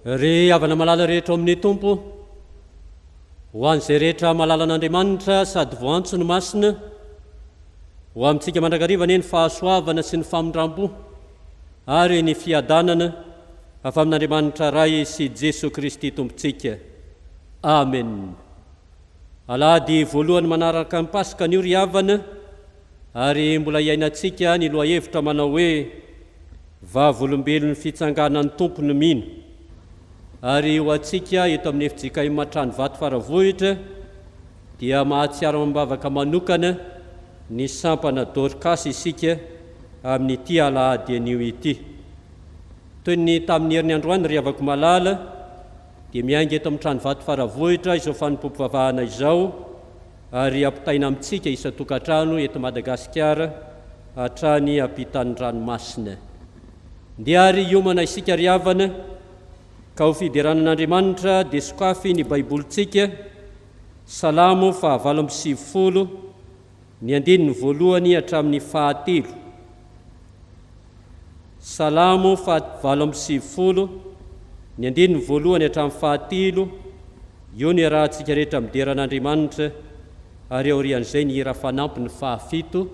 Ry havana malala rehetra ao amin'ny Tompo, ho an'izay rehetra malala an'Andriamanitra sady voantso ny masina, ho amintsika mandrakariva anie ny fahasoavana sy ny famindrampo ary ny fiadanana avy amin'Andriamanitra Ray sy Jesoa Kristy Tompontsika. Amen. Alahady voalohany manaraka ny Paska anio ry havana, ary mbola iainantsika ny lohahevitra manao hoe Vavolombelon'ny fitsanganan'ny Tompo ny mino. Ary ho antsika eto amin'ny fjkm Tranovato Faravohitra dia mahatsiaro amim-bavaka manokana ny sampana Dorcas isika amin'ity alahady anio ity. Toy ny tamin'ny heriny androany ry havako malala dia miainga eto amin'ny Tranovato Faravohitra izao fanompoam-pivavahana izao ary ampitaina amintsika isan-tokantrano eto Madagasikara hatrany ampitan'ny ranomasina. Ndeha àry hiomana isika ry havana, ka ho fiderana an'Andriamanitra dia sokafy ny Baibolintsika, Salamo faha 98, ny andininy voalohany hatramin'ny fahatelo. Salamo faha 98, ny andininy voalohany hatramin'ny fahatelo, eo no iarahantsika rehetra midera an'Andriamanitra, ary aorian'izay ny hira fanampiny fahafito,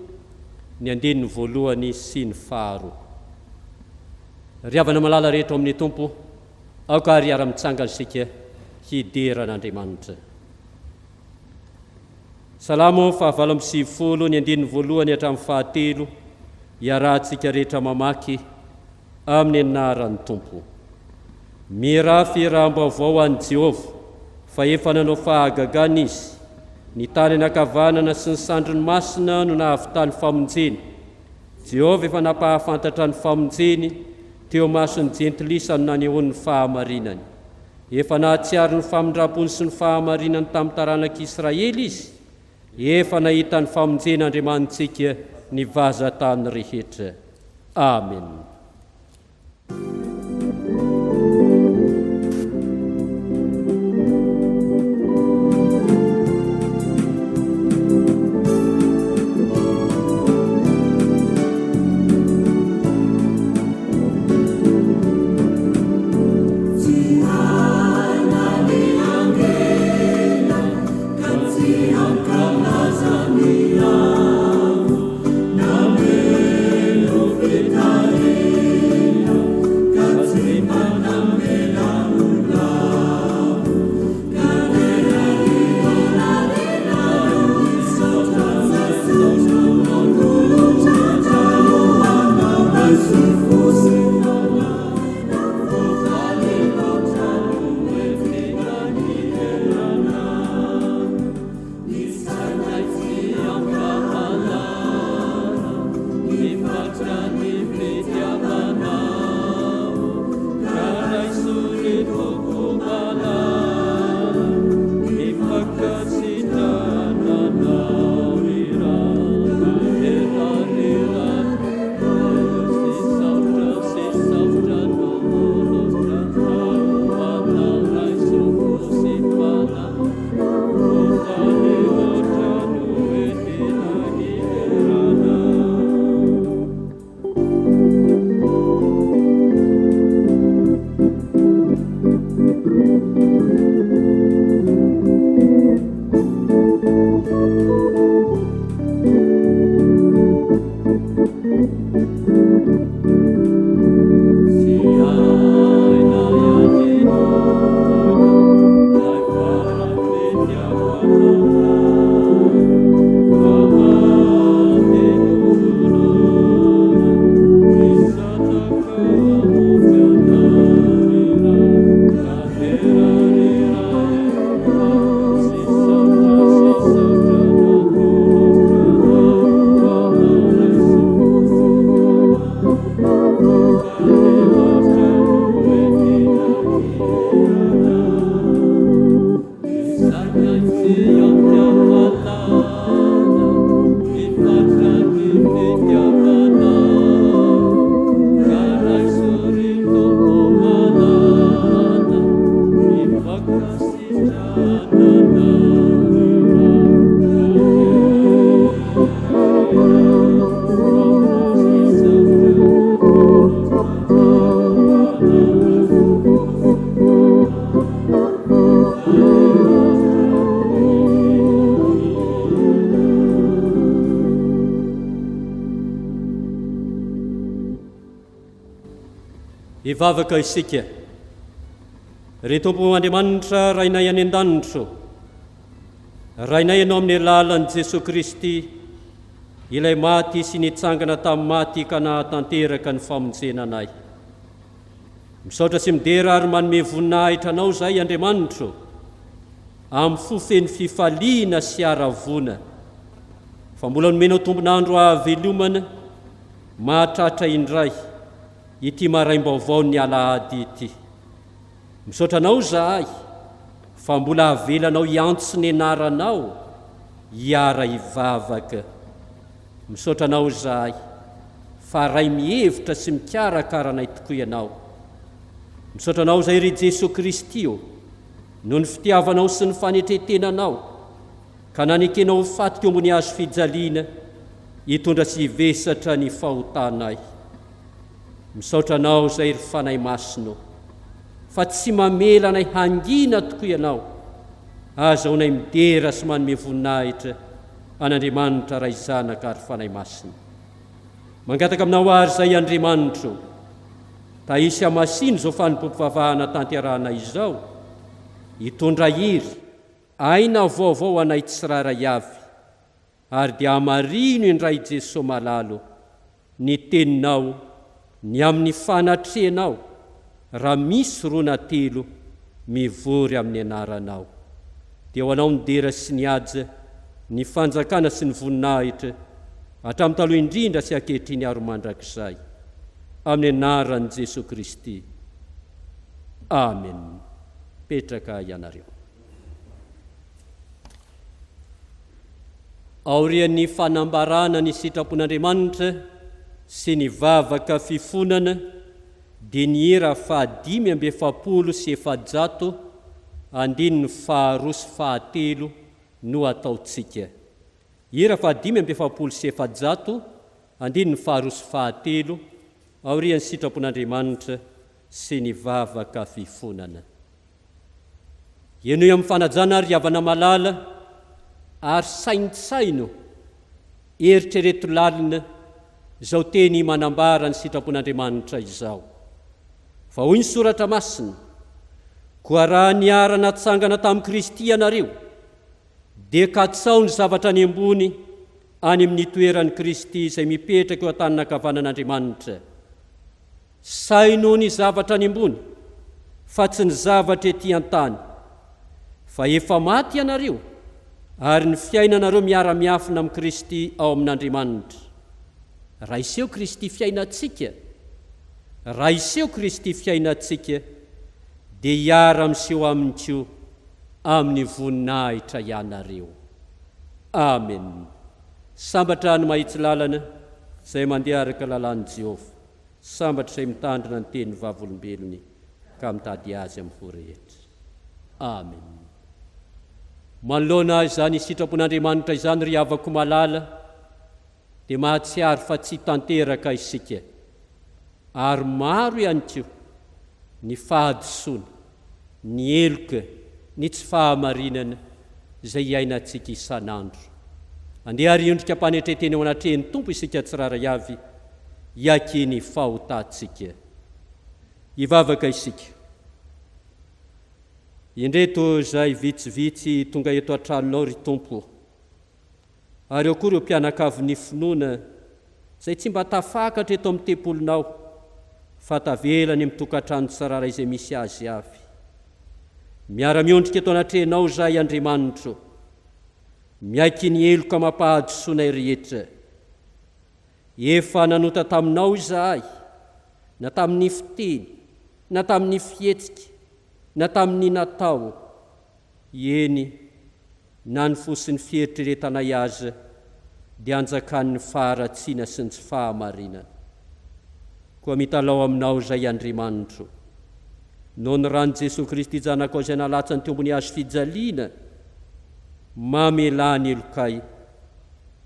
ny andininy voalohany sy ny faharoa. Ry havana malala rehetra ao amin'ny Tompo, aoka àry hiara-mitsangana isika hidera an'Andriamanitra. Salamo faha 98, ny andininy voalohany hatramin'ny fahatelo, iarahantsika rehetra mamaky amin'ny anaran'ny Tompo. Mihirà fihiram-baovao ho an'i Jehovah, fa efa nanao fahagagana izy. Ny tanany ankavanana sy ny sandriny masina no nahavitany famonjena. Jehovah efa nampahafantatra ny famonjeny teo imason'ny jentilisa no nanehoany ny fahamarinany. Efa nahatsiaro ny famindram-pony sy ny fahamarinany tamin'ny taranak'Israely izy. Efa nahita ny famonjen'Andriamanitsika ny vazan-tany rehetra. Amen. Hivavaka isika. Ry Tompo Andriamanitra Rainay any an-danitra ô, Rainay Ianao amin'ny alalan'i Jesoa Kristy, Ilay maty sy nitsangana tamin'ny maty ka nahatanteraka ny famonjena anay. Misaotra sy midera ary manome voninahitra Anao izahay Andriamanitra ô, amin'ny fo feno fifaliana sy haravoana, fa mbola nomenao tombon'andro hahavelomana mahatratra indray ity maraim-baovaon'ny alahady ity. Misaotra Anao izahay fa mbola avelanao hiantso ny anaranao hiara-hivavaka. Misaotra Anao izahay fa Ray mihevitra sy mikarakara anay tokoa Ianao. Misaotra Anao izahay ry Jesoa Kristy ô, noho ny fitiavanao sy ny fanetren-tenanao ka nanekenao ho faty teo ambony hazo fijaliana hitondra sy hivesatra ny fahotanay. Misaotra Anao izay ry Fanahy Masina ô, fa tsy mamela anay hangina tokoa Ianao, ahazahoanay midera sy manome voninahitra an'Andriamanitra Ray Zanaka ary Fanahy Masina. Mangataka Aminao àry izay Andriamanitra ô, tahio sy hamasino izao fanompoam-pivavahana tanterahanay izao, hitondra hery, aina vaovao ho anay tsirairay avy, Ary dia hamarino indray Jesoa malala ô, ny teninao ny amin'ny fanatrehanao raha misy roa na telo mivory amin'ny anaranao. Dia ho anao ny dera sy ny haja, ny fanjakana sy ny voninahitra, hatramin'ny taloha indrindra sy ankehitriny ary mandrakizay. Amin'ny anaran'i Jesoa Kristy. Amen. Petraka ianareo. Aorian'ny fanambarana ny sitrapon'Andriamanitra sy ny vavaka fifonana dia ny hira faha 445 andininy faharoa sy fahatelo no ataontsika. Hira faha 445 andininy faharoa sy fahatelo aorian'ny sitrapon'Andriamanitra sy ny vavaka fifonana. Henoy amin'ny fanajana ry havana malala ary saintsaino, eritrereto lalina izao teny manambara ny sitrapon'Andriamanitra izao. Fa hoy ny Soratra Masina, Koa raha niara-natsangana tamin'i Kristy ianareo, dia katsaho ny zavatra any ambony, any amin'ny toeran'i Kristy izay mipetraka eo an-tanin'ankavanan'Andriamanitra. Saino ny zavatra any ambony, fa tsy ny zavatra ety an-tany. Fa efa maty ianareo, ary ny fiainanareo miara-miafina amin'i Kristy ao amin'Andriamanitra. Raha hiseho Kristy fiainantsika, raha hiseho Kristy fiainantsika, dia hiara-miseho Aminy koa amin'ny voninahitra ianareo. Amen. Sambatra ny mahitsy lalana, izay mandeha araka lalàn'i Jehovah. Sambatra izay mitandrina ny tenin'ny Vavolombelony ka mitady azy amin'ny fo rehetra. Amen. Manoloana izany sitrapon'Andriamanitra izany ry havako malala dia mahatsiaro fa tsy tanteraka isika ary maro ihany koa ny fahadisoana ny heloka, ny tsy fahamarinana izay iainantsika isan'andro. Andeha àry hiondrika am-panetren-tena eo anatrehan'ny Tompo isika tsirairay avy, hiaiky ny fahotantsika. Hivavaka isika. Indreto izay vitsivitsy tonga eto an-tranonao, ry Tompo. Ary eo koa ireo mpianakavin'ny finoana izay tsy mba tafakatra eto amin'ny tempolinao fa tavela any amin'ny tokantrano tsirairay izay misy azy avy. Miara-miondrika eto anatrehanao izahay Andriamanitro, miaiky ny heloka amam-pahadisoanay rehetra. Efa nanota taminao izahay, na tamin'ny fiteny, na tamin'ny fihetsika, na tamin'ny natao, eny, na ny fo sy ny fieritreretanay aza dia anjakan'ny faharatsiana sy ny tsy fahamarinana. Koa mitalaho Aminao izay Andriamanitro, noho ny ran'i Jesoa Kristy Zanakao izay nalatsany teo ambony hazo fijaliana, mamelà ny helokay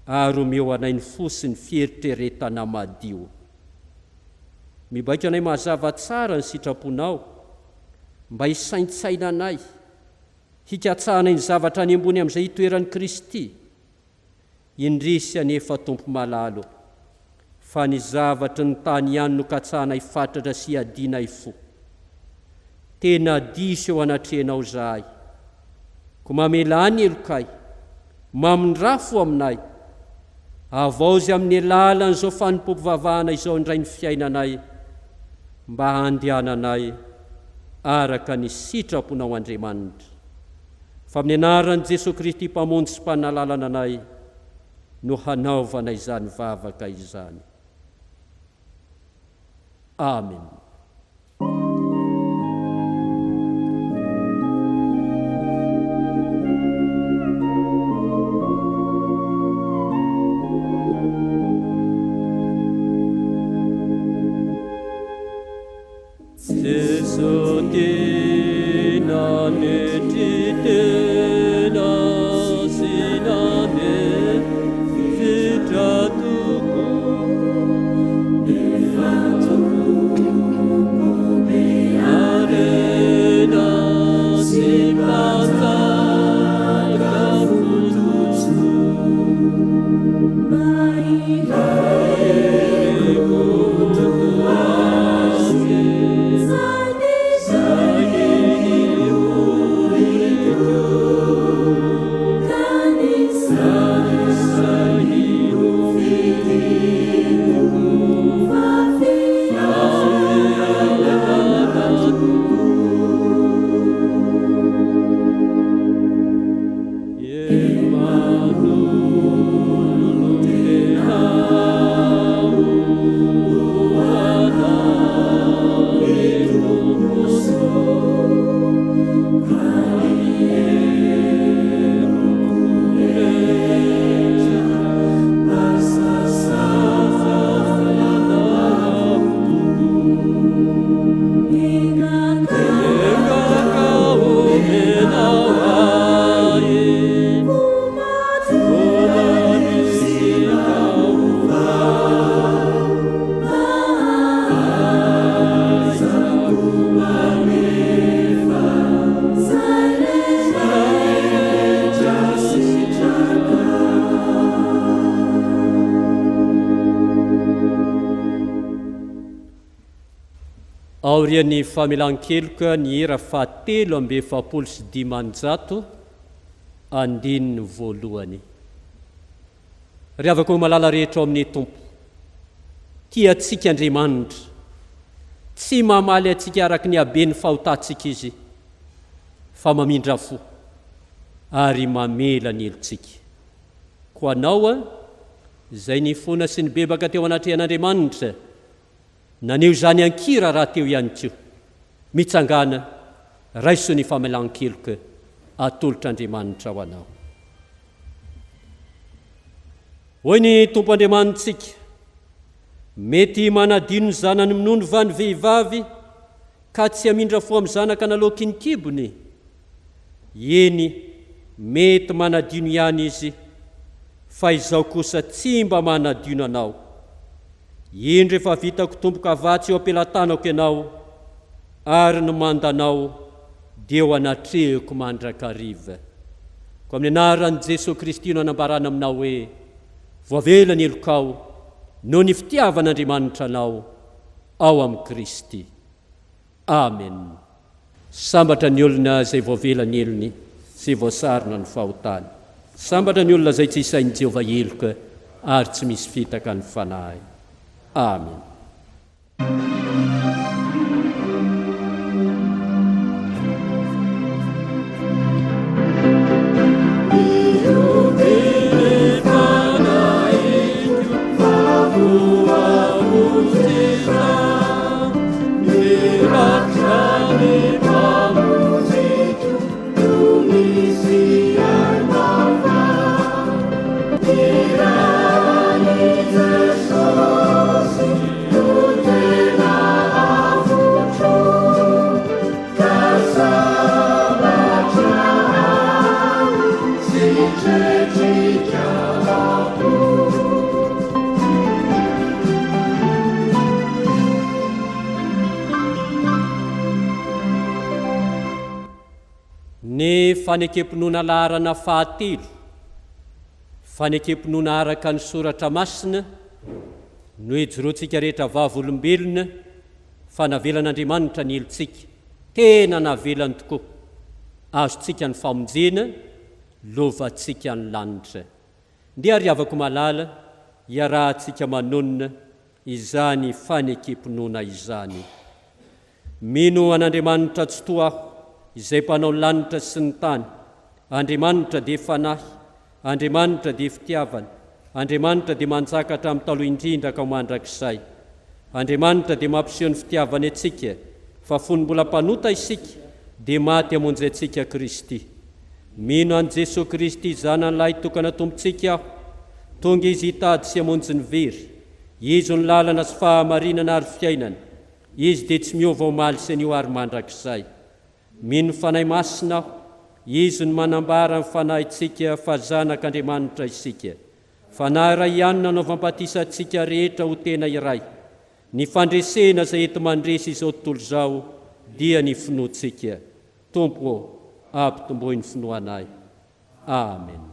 ary omeo anay ny fo sy ny fieritreretana madio. Mibaiko anay mazava tsara ny sitraponao mba hisaintsainanay Hikatsahana ny zavatra any ambony amin'izay itoeran'i Kristy. Indrisy anefa Tompo malala ô, Fa ny zavatry ny tany ihany no katsahanay fatratra sy iadianay fo. Tena diso eo anatrehanao izahay. Koa mamelà ny helokay. Mamindrà fo aminay. Havaozy amin'ny alalan'izao fanompoam-pivavahana izao indray ny fiainanay mba handehananay araka ny sitraponao Andriamanitra. Fa amin'ny anaran'i Jesoa Kristy Mpamonjy sy Mpanalalana anay no hanaovana izany vavaka izany. Amen. Jeso tia nanetry tena sy nanefitra tokoa. Nefa Tompo be harena sy mpanjaka fototsoa. Aorian'ny famelan-keloka ny hira fahatelo amby 544, andininy voalohany. Ry havako malala rehetra ao amin'ny Tompo, tia antsika Andriamanitra. Tsy mamaly antsika araka ny haben'ny fahotantsika Izy, fa mamindra fo ary mamela ny helotsika. Koa anao, izay nifona sy nibebaka teo anatrehan'Andriamanitra, Naneho izany an-kira rahateo ihany koa. Mitsangàna, raiso ny famelan-keloka atolotr'Andriamanitra ho anao. Hoy ny Tompo Andriamanitsika, Mety manadino ny zanany minono va ny vehivavy ka tsy hamindra fo amin'ny zanaka naloaky ny kibony? Eny, mety manadino ihany izy, fa izaho kosa tsy mba manadino anao. Indro efa vitako tomboka-vatsy eo am-pelatanako ianao, ary ny mandanao dia eo anatrehiko mandrakariva. Koa amin'ny anaran'i Jesoa Kristy no anambarana aminao hoe, Voavela ny helokao noho ny fitiavan'Andriamanitra anao ao amin'i Kristy. Amen. Sambatra ny olona izay voavela ny helony sy voasarona ny fahotany. Sambatra ny olona izay tsy isain'i Jehovah heloka ary tsy misy fitaka ny fanahiny. Amen. Ny Fanekem-pinoana laharana fahatelo, Fanekem-pinoana araka ny Soratra Masina. no ijoroantsika rehetra vavolombelona fa navelan'Andriamanitra ny helotsika, tena navelany tokoa, azontsika ny famonjena, lovantsika ny lanitra. Ndeha ry havako malala, iarahantsika manonona izany fanekem-pinoana izany. Mino an'Andriamanitra Tsitoha aho, izay Mpanao ny lanitra sy ny tany. Andriamanitra dia Fanahy. Andriamanitra dia Fitiavana. Andriamanitra dia manjaka hatramin'ny taloha indrindra ka ho mandrakizay. Andriamanitra dia mampiseho ny fitiavany antsika, fa fony mbola mpanota isika, dia maty hamonjy antsika Kristy. Mino an'i Jesoa Kristy Zanany Lahitokana Tompontsika aho. Tonga Izy hitady sy hamonjy ny very. Izy no lalana sy fahamarinana ary fiainana. Izy dia tsy miova omaly sy anio ary mandrakizay. Mino ny Fanahy Masina aho. Izy no manambara ny fanahintsika fa zanak'Andriamanitra isika. Fanahy iray ihany no anaovam-batisa antsika rehetra ho tena iray. Ny fandresena izay enti-mandresy izao tontolo izao dia ny finoantsika. Tompo ô, ampitomboy ny finoanay. Amen.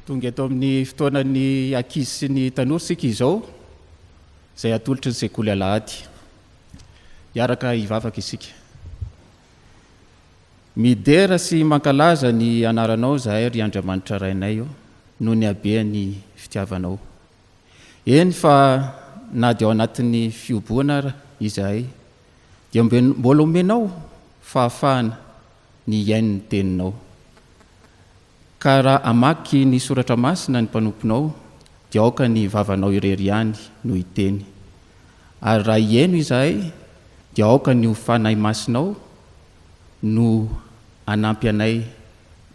Tonga eto amin'ny fotoanan'ny ankizy sy ny tanora isika izao, izay atolotry ny sekoly alahady. Hiaraka hivavaka isika. Midera sy mankalaza ny anaranao izahay ry Andriamanitra Rainay ô, noho ny habean'ny fitiavanao. Eny fa na dia ao anatin'ny fihoboana ara izahay dia mbola omenao fahafahana ny hihaino ny teninao. Ka raha hamaky ny soratra masina ny mpanomponao, dia aoka ny vavanao irery ihany no hiteny. Ary raha hihaino izahay, dia aoka ny ho Fanahy Masinao no hanampy anay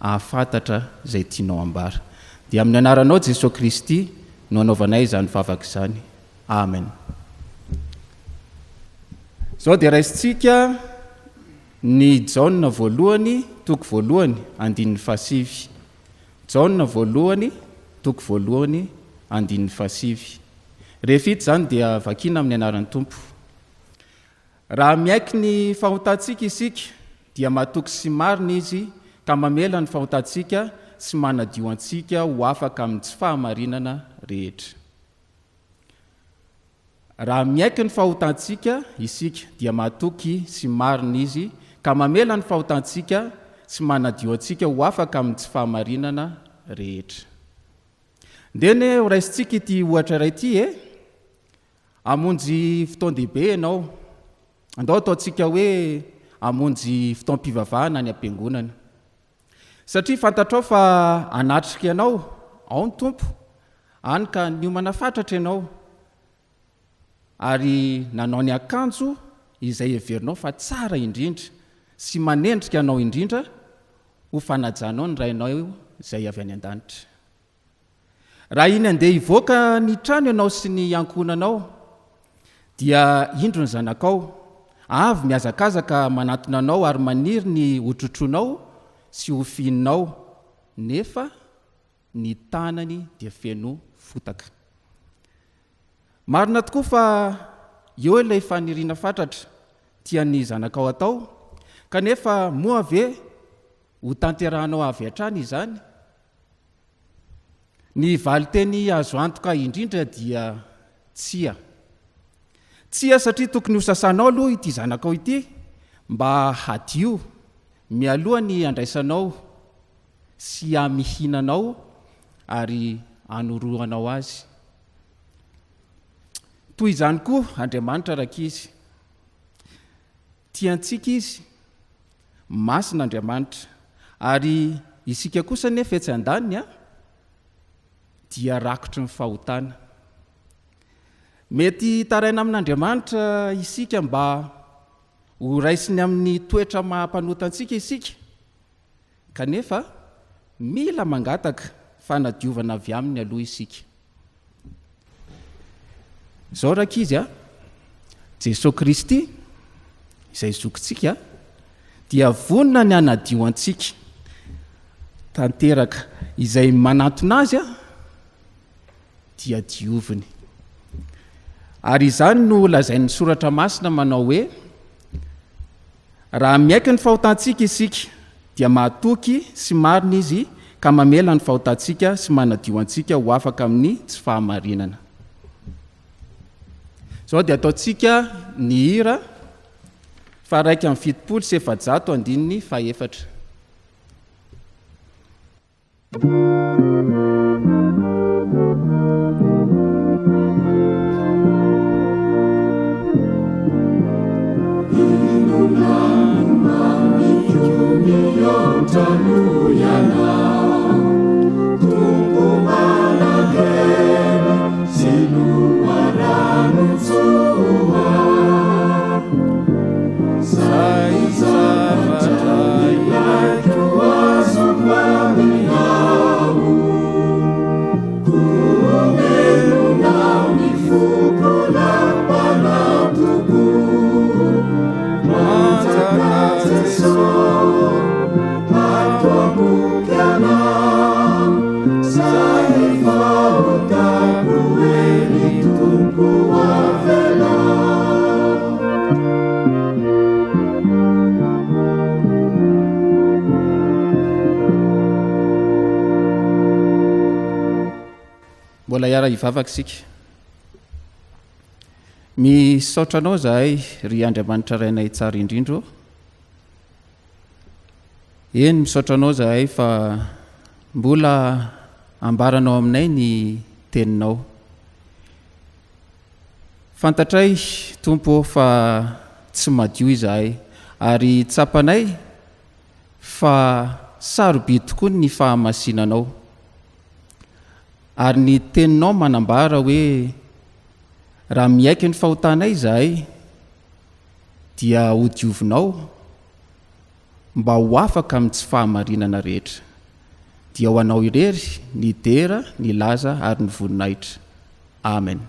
hahafantatra izay tianao hambara. Dia amin'ny anaranao Jesoa Kristy no anaovanay izany vavaka izany. Amen. Izao dia raisintsika Ny Jaona voalohany toko voalohany andininy fahasivy. Jaona voalohany toko voalohany andininy fahasivy. Rehefa hita izany dia vakiana amin'ny anaran'ny Tompo. Raha miaiky ny fahotantsika isika dia matoky sy marina Izy ka mamela ny fahotantsika sy manadio antsika ho afaka amin'ny tsy fahamarinana rehetra. Raha miaiky ny fahotantsika isika, dia mahatoky sy marina Izy ka mamela ny fahotantsika sy manadio antsika ho afaka amin'ny tsy fahamarinana rehetra. Ndeha anie horaisintsika ity ohatra iray ity e! Hamonjy fotoan-dehibe ianao. Andao ataontsika hoe hamonjy fotoam-pivavahana any am-piangonana. Satria fantatrao fa hanatrika anao ao ny Tompo, hany ka niomana fatratra ianao, ary nanao ny akanjo izay heverinao fa tsara indrindra sy manendrika anao indrindra ho fanajanao ny Rainao izay avy any an-danitra. Raha iny handeha hivoaka ny trano ianao sy ny ankohonanao, dia indro ny zanakao, avy mihazakazaka manatona anao ary maniry ny hotrotroinao sy hofihininao, nefa ny tanany dia feno fotaka. Marina tokoa fa eo ilay faniriana fatratra tian'ny zanakao atao, kanefa moa ve hotanterahanao avy hatrany izany? Ny valin-teny azo antoka indrindra dia tsia. Tsia satria tokony hosasanao aloha ity zanakao ity mba hadio mialoha ny handraisanao sy hamihinanao ary hanoroanao azy. Toy izany koa Andriamanitra rankizy. Tia antsika Izy Masina Andriamanitra, ary isika kosa anefa etsy andaniny dia rakotry ny fahotana. Mety hitaraina amin'Andriamanitra isika mba ho raisiny amin'ny toetra maha mpanota antsika isika, kanefa mila mangataka fanadiovana avy aminy aloha isika. Izao rankizy a, Jesoa Kristy izay zokintsika. dia vonona ny hanadio antsika tanteraka. Izay manantona Azy dia dioviny. Ary izany no lazain'ny Soratra Masina manao hoe, Raha miaiky ny fahotantsika isika, dia mahatoky sy marina Izy ka mamela ny fahotantsika sy manadio antsika ho afaka amin'ny tsy fahamarinana. Izao dia ataontsika ny hira faha 471 andininy fahefatra. Mbola hiara-hivavaka isika. Misaotra Anao izahay, ry Andriamanitra Rainay tsara indrindra ô. Eny, misaotra Anao izahay fa mbola ambaranao aminay ny Teninao. Fantatray, Tompo ô, fa tsy madio izahay, ary tsapanay fa sarobidy tokoa ny fahamasinanao. Ary ny Teninao manambara hoe, Raha miaiky ny fahotanay izahay, dia hodiovinao mba ho afaka amin'ny tsy fahamarinana rehetra. Dia ho Anao irery ny dera, ny laza ary ny voninahitra. Amen.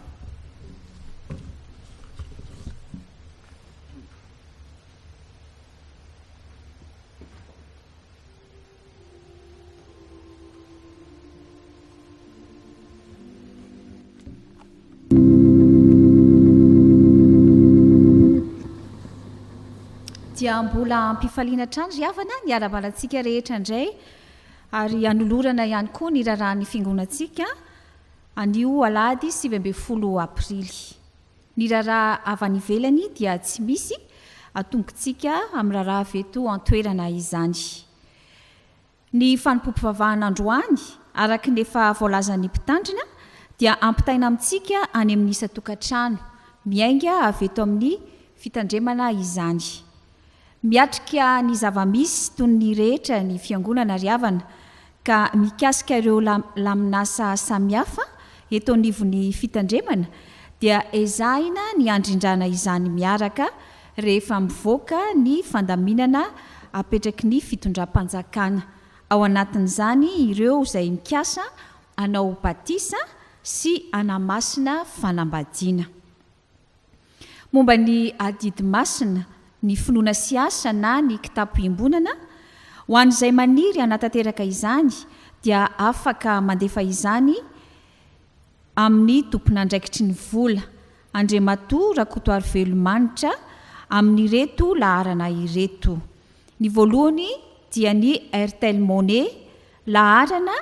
Dia mbola ampifaliana hatrany ry havana ny arabalantsika rehetra indray ary hanolorana ihany koa ny raharahan'ny fiangonantsika anio alahady 19 aprily. Ny raharaha avy any ivelany dia tsy misy atombokintsika amin'ny raharaha avy eto an-toerana izany. Ny fanompoam-pivavahana androany, araka ny efa voalazan'ny Mpitandrina, dia ampitaina amintsika any amin'ny isan-tokantrano, miainga avy eto amin'ny Fitandremana izany. Miatrika ny zava-misy toy ny rehetra ny Fiangonana ry havana, ka mikasika ireo lamin'asa samihafa eto anivon'ny Fitandremana dia ezahina ny handrindrana izany miaraka rehefa mivoaka ny fandaminana apetraky ny fitondram-panjakana, ao anatin'izany ireo izay mikasa hanao batisa sy hanamasina fanambadiana. Momba ny adidy masina, ny finoana sy asa na ny kitapo iombonana, ho an'izay maniry hanatanteraka izany dia afaka mandefa izany amin'ny tompon'andraikitry ny vola, Andriamatoa Rakotoarivelo Manitra, amin'ireto laharana ireto. Ny voalohany dia ny Airtel Money, laharana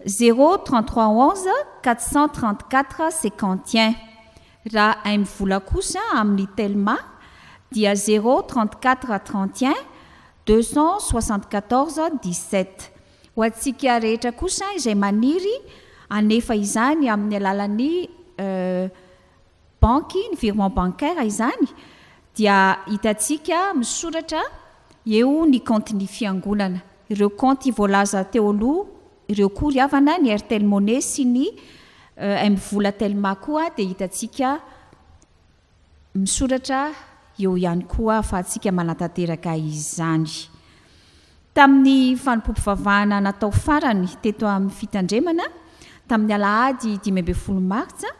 Zéro 33 11 434 51. Raha MVola kosa amin'ny Telma dia zéro 34 31 274 17. Ho antsika rehetra kosa izay maniry hanefa izany amin'ny alalan'ny banky, ny virement bancaire izany dia hitantsika misoratra eo ny kaontin'ny fiangonana. Ireo kaonty voalaza teo aloha ireo koa ry havana, ny Airtel Money sy ny MVola Telma koa dia hitantsika misoratra eo ihany koa ahafahantsika manatanteraka izany. Tamin'ny fanompoam-pivavahana natao farany teto amin'ny Fitandremana tamin'ny alahady 15 martsa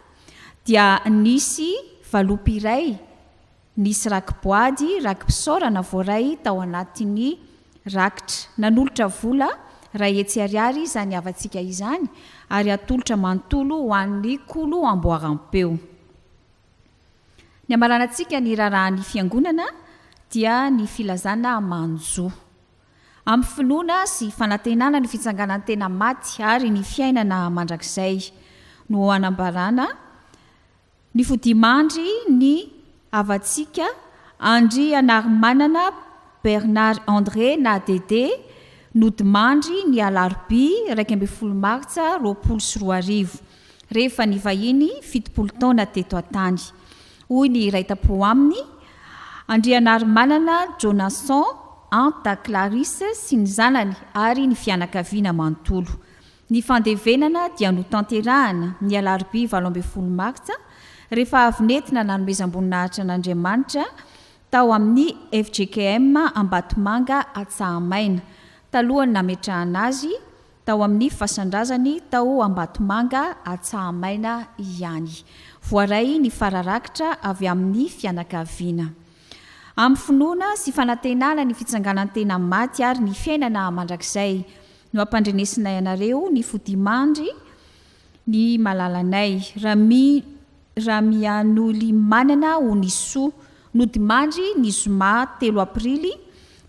dia nisy valopy iray. Nisy raki-boady, raki-pisaorana voaray tao anatin'ny rakitra. Nanolotra vola 100 ariary izany havantsika izany ary atolotra manontolo ho an'ny Kolo Amboarampeo. Ny hamaranantsika ny raharahan'ny Fiangonana dia ny filazana manjo. Amin'ny finoana sy fanantenana ny fitsanganan-tena maty ary ny fiainana mandrakizay no anambarana ny fodiamandry ny havantsika Andrianarimanana Bernard André na Dédé nodimandry ny alarobia 11 martsa 2020 rehefa nivahiny 70 taona teto an-tany, hoy ny iray tam-po aminy, Andrianarimanana Jonasson Anta Clarisse sy ny zanany ary ny fianakaviana manontolo. Ny fandevenana dia notanterahana ny alarobia 18 martsa rehefa avy nentina nanomezam-boninahitra an'Andriamanitra tao amin'ny fjkm Ambatomanga Atsahamaina, talohan'ny nametrahana azy tao amin'ny fasan-drazany tao Ambatomanga Atsahamaina ihany. Voaray ny fara-rakitra avy amin'ny fianakaviana. Amin'ny finoana sy fanantenana ny fitsanganan-tena maty ary ny fiainana mandrakizay no ampandrenesinay anareo ny fodimandry ny malalanay Rami Ramianolimanana Onisoa nodimandry ny zoma telo aprily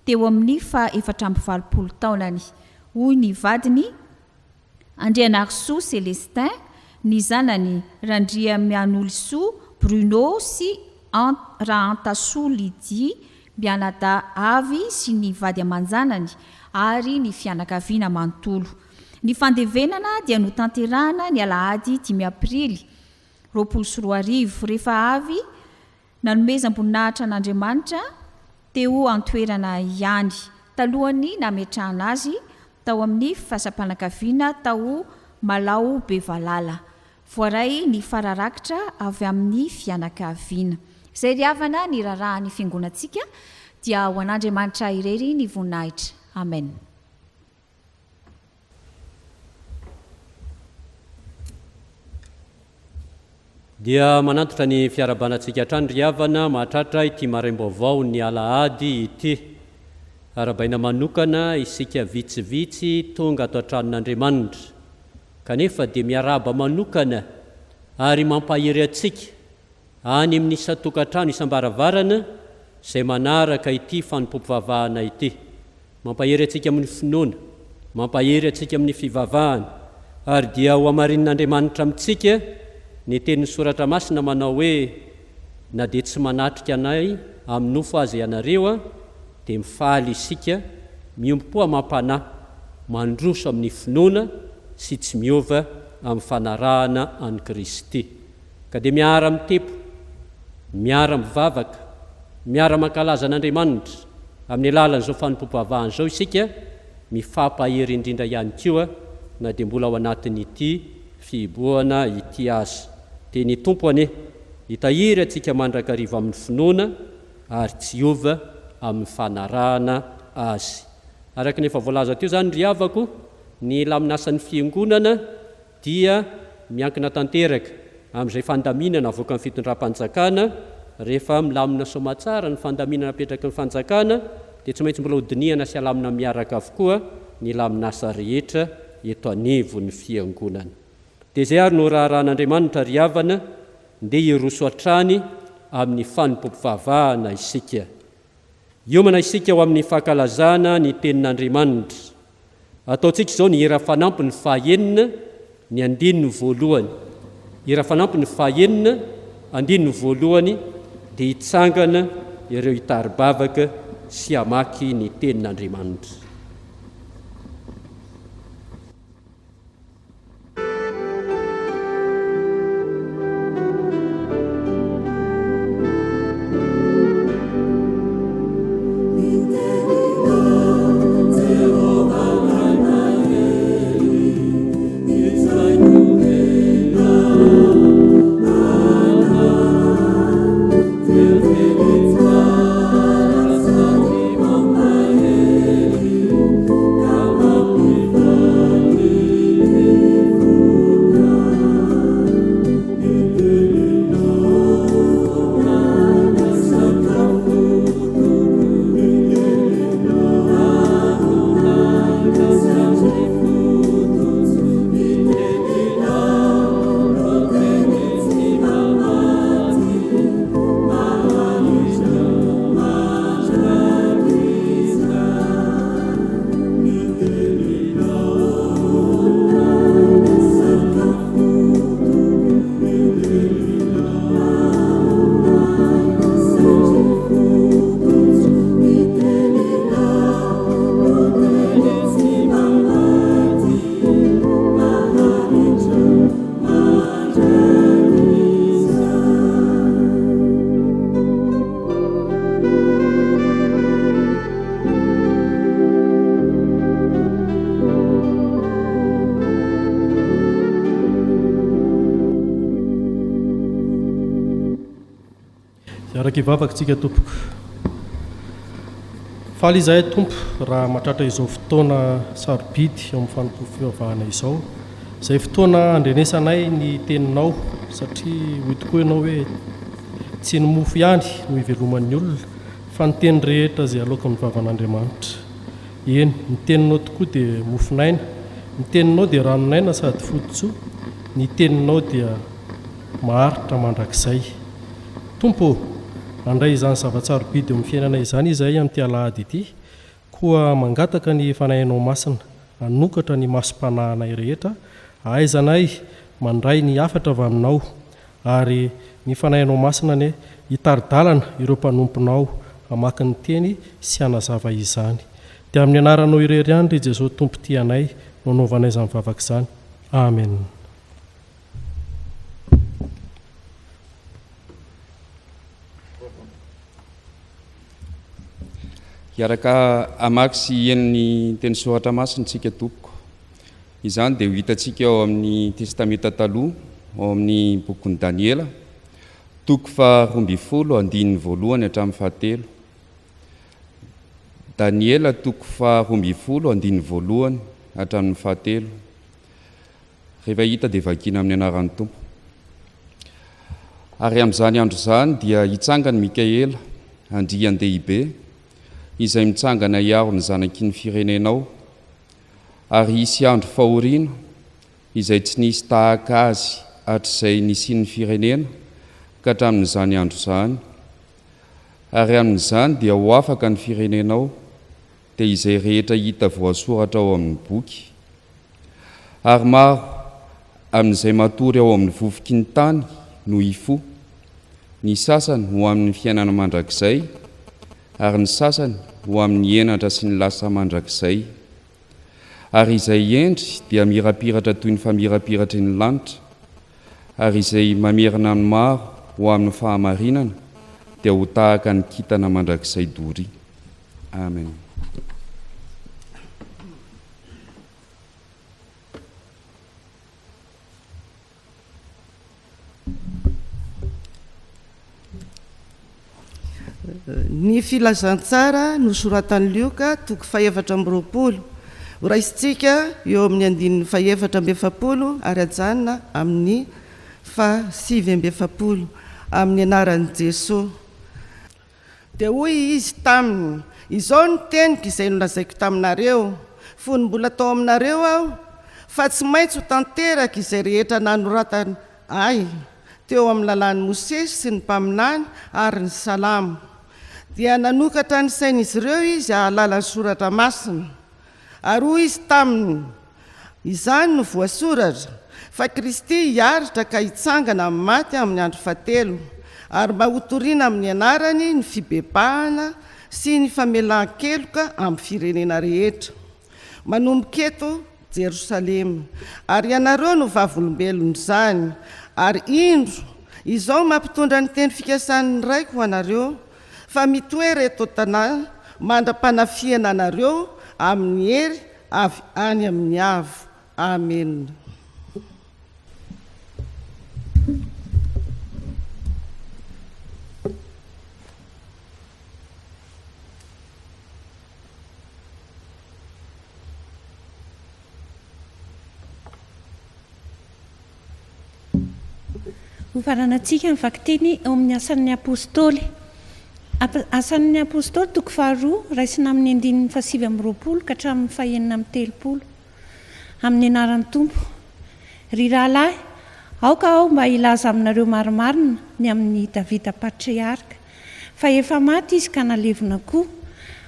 teo amin'ny faha 84 taonany, hoy ny vadiny Andrianarisoa Celestin, ny zanany Randriamianolisoa Bruno sy Rahantasoa Lydie mianadahy avy sy ny vady aman-janany ary ny fianakaviana manontolo. Ny fandevenana dia notanterahana ny alahady dimy aprily 2020 rehefa avy nanomezam-boninahitra an'Andriamanitra teo an-toerana ihany, talohan'ny nametrahana azy tao amin'ny fasam-panakaviana tao Malao Bevalala. Voaray ny fara-rakitra avy amin'ny fianakaviana. Izay ry havana ny raharahan'ny fiangonantsika dia ho an'Andriamanitra irery ny voninahitra. Amen. Dia manantitra ny fiarahabana antsika hatrany ry havana mahatratra ity maraim-baovao ny alahady ity. Arahabaina manokana isika vitsivitsy tonga ato an-tranon'Andriamanitra. Kanefa dia miarahaba manokana ary mampahery antsika any amin'ny isan-tokantrano isam-baravarana izay manaraka ity fanompoam-pivavahana ity. Mampahery antsika amin'ny finoana, mampahery antsika amin'ny fivavahana, ary dia hohamarinin'Andriamanitra amintsika ny tenin'ny Soratra Masina manao hoe, Na dia tsy manatrika anay amin'ny nofo aza ianareo, dia mifaly isika, miombom-po amam-panahy, mandroso amin'ny finoana sy tsy miova amin'ny fanarahana an'i Kristy. Ka dia miara-mitepo, miara-mivavaka, miara-mankalaza an'Andriamanitra amin'ny alalan'izao fanompoam-pivavahana izao isika, mifampahery indrindra ihany koa na dia mbola ao anatin'ity fihibohana ity aza. Dia ny Tompo anie hitahiry antsika mandrakariva amin'ny finoana ary tsy hiova amin'ny fanarahana Azy. Araka ny efa voalaza teo izany ry havako, ny lamin'asan'ny Fiangonana dia miankina tanteraka amin'izay fandaminana avoakan'ny fitondram-panjakana, rehefa milamina soamatsara ny fandaminana apetraky ny fanjakana dia tsy maintsy mbola hodinihana sy alamina miaraka avokoa ny lamin'asa rehetra eto anivon'ny fiangonana. Dia izay ary no raharahan'Andriamanitra ry havana, ndeha hiroso hatrany amin'ny fanompoam-pivavahana isika. Hiomana isika ho amin'ny fankalazana ny Tenin'Andriamanitra. Ataontsika izao ny hira fanampiny fahaenina, ny andininy voalohany. Hira fanampiny fahaenina, andininy voalohany, dia hitsangana ireo hitari-bavaka sy hamaky ny Tenin'Andriamanitra. Hiaraka hivavaka isika tompoko. Faly izahay Tompo raha mahatratra izao fotoana sarobidy eo amin'ny fanompoam-pivavahana izao. Izay fotoana handrenesanay ny teninao satria hoy tokoa ianao hoe tsy ny mofo ihany no iveloman'ny olona fa ny teny rehetra izay aloaky ny vavan'Andriamanitra. Eny, ny teninao tokoa dia mofon'aina, ny teninao dia ranon'aina sady foto-tsoa, ny teninao dia maharitra mandrakizay. Tompo ô, handray izany zava-tsarobidy eo amin'ny fiainanay izany izahay amin'ity alahady ity, koa mangataka ny Fanahinao Masina hanokatra ny masom-panahinay rehetra, hahaizanay mandray ny hafatra avy Aminao, ary ny Fanahinao Masina anie hitari-dalana ireo mpanomponao hamaky ny Teny sy hanazava izany. Dia amin'ny Anaranao irery ihany, ry Jesosy Tompo tia anay, no anaovanay izany vavaka izany. Amen. Hiaraka hamaky sy hihaino ny teny soratra masina isika tompoko. Izany dia ho hitantsika ao amin'ny Testamenta Taloha, ao amin'ny bokin'i Daniela, toko faha-12, andininy voalohany hatramin'ny fahatelo. Daniela toko faha-12, andininy voalohany hatramin'ny fahatelo. Rehefa hita dia vakiana amin'ny anaran'ny Tompo. Ary amin'izany andro izany dia hitsangana i Mikaela, andrian-dehibe, izay mitsangana hiaro ny zanaky ny firenenao, ary hisy andro fahoriana izay tsy nisy tahaka azy hatrizay nisian'ny firenena ka hatramin'izany andro izany. Ary amin'izany dia ho afaka ny firenenao, dia izay rehetra hita voasoratra ao amin'ny boky. Ary maro amin'izay matory ao amin'ny vovoky ny tany no hifoha, ny sasany ho amin'ny fiainana mandrakizay, ary ny sasany ho amin'ny henatra sy ny lasa mandrakizay. Ary izay hendry dia hamirapiratra toy ny famirapiratry ny lanitra, ary izay mamerina ny maro ho amin'ny fahamarinana dia ho tahaka ny kintana mandrakizay doria. Amen. Ny Filazantsara nosoratan'i Lioka, toko fahefatra amby 20. Horaisintsika eo amin'ny andininy fahefatra amby 40 ary hajanona amin'ny faha 49. Amin'ny anaran'i Jesoa. Dia hoy Izy taminy, Izao no teniko izay nolazaiko taminareo, fony mbola tao aminareo Aho, fa tsy maintsy ho tanteraka izay rehetra nanoratana Ahy teo amin'ny lalàn'i Mosesy sy ny mpaminany ary ny Salamo. Dia nanokatra ny sain'izy ireo Izy hahalala ny Soratra Masina. Ary hoy Izy taminy, Izany no voasoratra, fa Kristy hiaritra ka hitsangana amin'ny maty amin'ny andro fahatelo, ary mba hotorina amin'ny anarany ny fibebahana sy ny famelan-keloka amin'ny firenena rehetra, manomboka eto Jerosalema. Ary ianareo no vavolombelon'izany. Ary indro, izao mampitondra ny teny fikasan'ny Raiko ho anareo, fa mitoera eto an-tanàna mandra-panafihana anareo amin'ny hery avy any amin'ny avo. Amena. Hofaranantsika ny vakiteny ao amin'ny Asan'ny Apostoly. Asan'ny Apostoly toko faharoa, raisina amin'ny andininy fahasivy amby 20 ka hatramin'ny fahenina amby 30. Amin'ny anaran'ny Tompo. Ry rahalahy, aoka aho mba hilaza aminareo marimarina ny amin'i Davida patriarka, fa efa maty izy ka nalevina koa,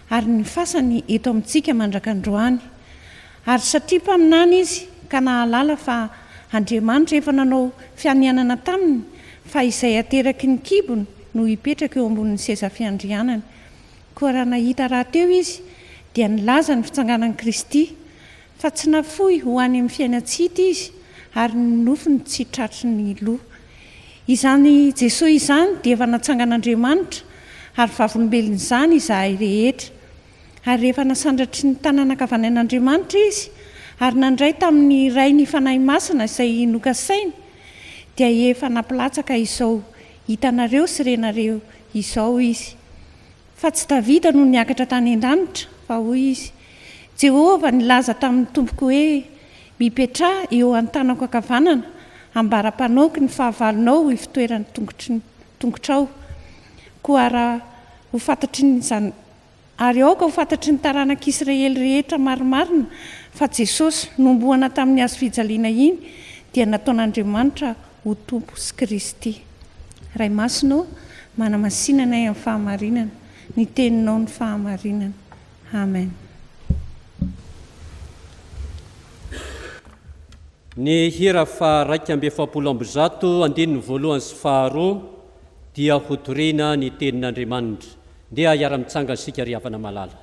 ary ny fasany eto amintsika mandrak'androany. Ary satria mpaminany izy ka nahalala fa Andriamanitra efa nanao fianianana taminy fa izay ateraky ny kibony no hipetraka eo ambonin'ny seza fiandrianany. Koa raha nahita rahateo izy, dia nilaza ny fitsanganan'i Kristy, fa tsy nafoy ho any amin'ny fiainan-tsy hita izy, ary ny nofony tsy tratry ny lo. Izany Jesoa izany dia efa natsangan'Andriamanitra, ary vavolombelon'izany izahay rehetra. Ary rehefa nasandratry ny tanana ankavanain'Andriamanitra izy, ary nandray tamin'ny Ray ny Fanahy Masina izay nokasainy, dia efa nampilatsaka izao hitanareo sy renareo izao izy, Fa tsy Davida no niakatra tany an-danitra, fa hoy izy, Jehovah nilaza tamin'ny Tompoko hoe, Mipetraha eo an-tanako ankavanana, ambara-panaoko ny fahavalonao ho ivotoeran'ny tongotry ny tongotrao. Koa raha ho fantatry ny zan. Ary aoka ho fantatry ny taranak'Israely rehetra marimarina fa Jesosy, nohomboana tamin'ny hazofijaliana iny, dia nataon'Andriamanitra ho Tompo sy Kristy. Ray Masina ô, manamasina anay amin'ny fahamarinana, ny Teninao no fahamarinana. Amen. Ny hira faha 141 andininy voalohany sy faharoa dia hotorina ny Tenin'Andriamanitra. Ndeha hiara-mitsangana isika ry havana malala.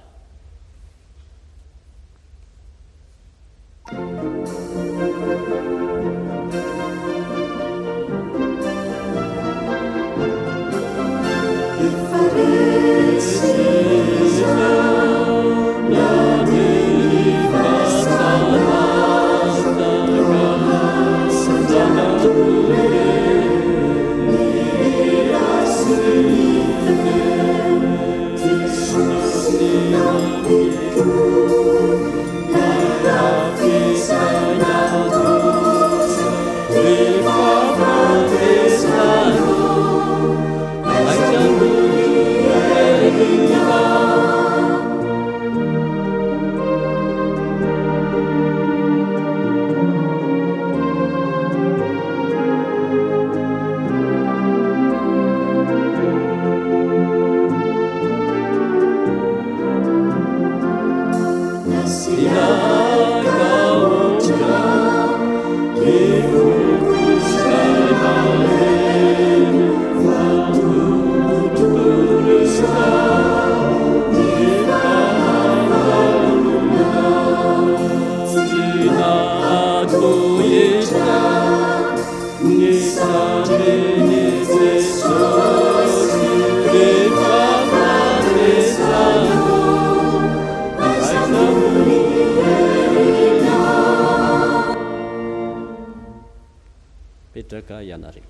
Mipetraka ianareo.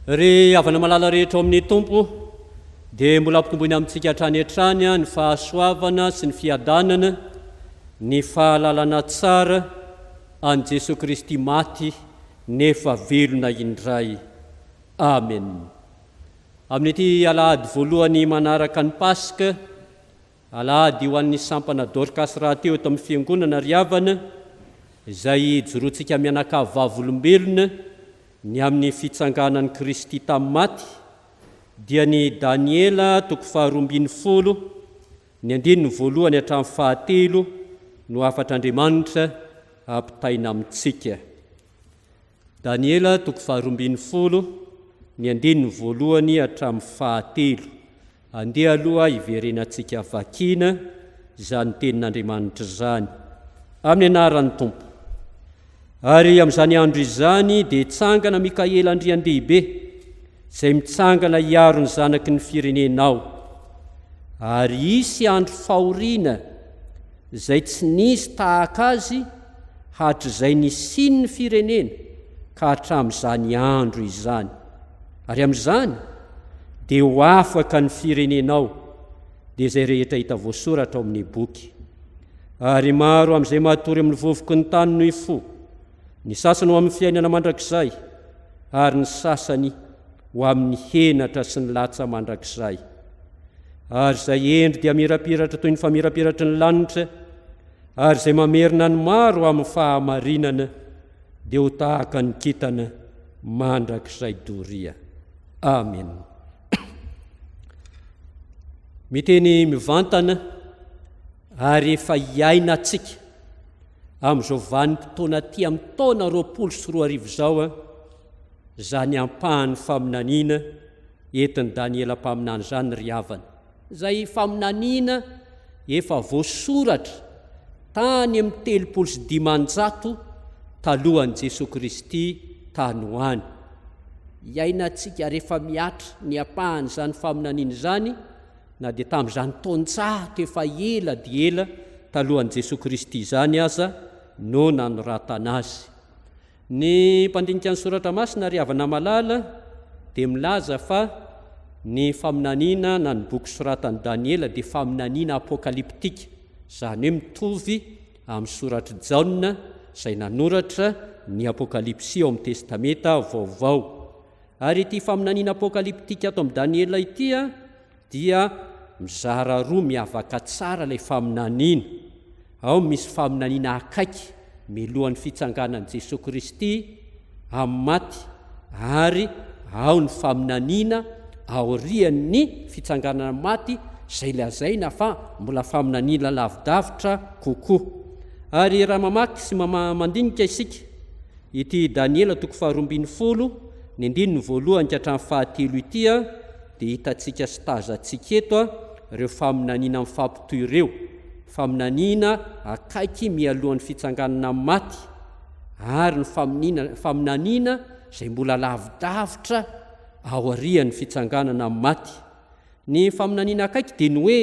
Ry havana malala rehetra ao amin'ny Tompo, dia mbola ampitomboina amintsika hatrany hatrany ny fahasoavana sy ny fiadanana, ny fahalalana tsara an'i Jesoa Kristy maty nefa velona indray. Amen. Amin'ity alahady voalohany manaraka ny Paska, Alahady ho an'ny sampana Dorcas rahateo eto amin'ny Fiangonana ry havana, izay ijoroantsika mianakavy vavolombelona ny amin'ny fitsanganan'i Kristy tamin'ny maty, dia ny Daniela toko faharoambinifolo, ny andininy voalohany hatramin'ny fahatelo no hafatr'Andriamanitra ampitaina amintsika. Daniela toko faharoambinifolo, ny andininy voalohany hatramin'ny fahatelo. Andeha aloha hiverenantsika vakiana izany tenin'Andriamanitra izany. Amin'ny anaran'ny Tompo. Ary amin'izany andro izany dia hitsangana Mikaela Andriandehibe, izay mitsangana hiaro ny zanaky ny firenenao. Ary hisy andro fahoriana izay tsy nisy tahaka azy hatrizay nisian'ny firenena ka hatramin'izany andro izany. Ary amin'izany dia ho afaka ny firenenao, dia izay rehetra hita voasoratra ao amin'ny boky. Ary maro amin'izay matory amin'ny vovoky ny tany no hifoha, ny sasany ho amin'ny fiainana mandrakizay, ary ny sasany ho amin'ny henatra sy ny latsa mandrakizay. Ary izay hendry dia hamirapiratra toy ny famirapiratry ny lanitra, ary izay mamerina ny maro amin'ny fahamarinana dia ho tahaka ny kintana mandrakizay doria. Amen. Miteny mivantana ary efa iainantsika amin'izao vanim-potoana aty amin'ny taona 2020 izao izany ampahan'ny faminaniana entin'i Daniela mpaminany izany ry havana. Izay faminaniana efa voasoratra tany amin'ny 530 talohan'i Jesoa Kristy tany ho any. Iainantsika rehefa mihatra ny ampahan'izany faminaniana izany na dia tamin'izany taonjato efa ela dia ela talohan'i Jesoa Kristy izany aza no nanoratana azy. Ny mpandinika ny Soratra Masina ry havana malala dia milaza fa ny faminaniana na ny boky soratan'i Daniela dia faminaniana apokalyptika, izany hoe mitovy amin'ny soratr'i Jaona izay nanoratra ny Apokalypsy ao amin'ny Testamenta Vaovao. Ary ity faminaniana apokalyptika ato amin'i Daniela ity dia mizara roa miavaka tsara ilay faminaniana. Ao misy faminaniana akaiky milohan'ny fitsanganan'i Jesoa Kristy amin'ny maty ary ao ny faminaniana aorian'ny fitsanganana maty izay lazaina fa mbola faminaniana lavidavitra kokoa. Ary raha mamaky sy mandinika isika ity Daniela toko faharoa ambinifolo ny andininy voalohany ka hatramin'ny fahatelo ity dia hitantsika sy tazantsika eto ireo faminaniana mifampitohy ireo, faminaniana akaiky mialohan'ny fitsanganana amin'ny maty ary ny faminaniana izay mbola lavidavitra aorian'ny fitsanganana amin'ny maty. Ny faminaniana akaiky dia ny hoe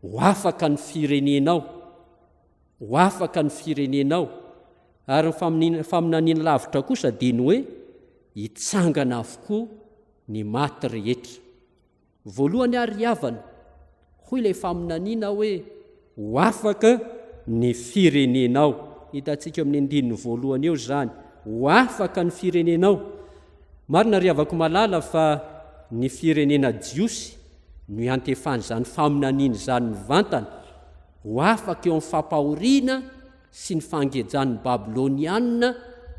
ho afaka ny firenenao, ho afaka ny firenenao, ary ny faminaniana lavitra kosa dia ny hoe hitsangana avokoa ny maty rehetra. Voalohany ary ry havana, hoy ilay faminaniana hoe ho afaka ny firenenao. Hitantsika eo amin'ny andininy voalohany eo izany, ho afaka ny firenenao. Marina ry havako malala fa ny firenena jiosy no iantefan'izany faminaniana izany mivantana, ho afaka eo amin'ny fampahoriana sy ny fangejan'ny Babylonianina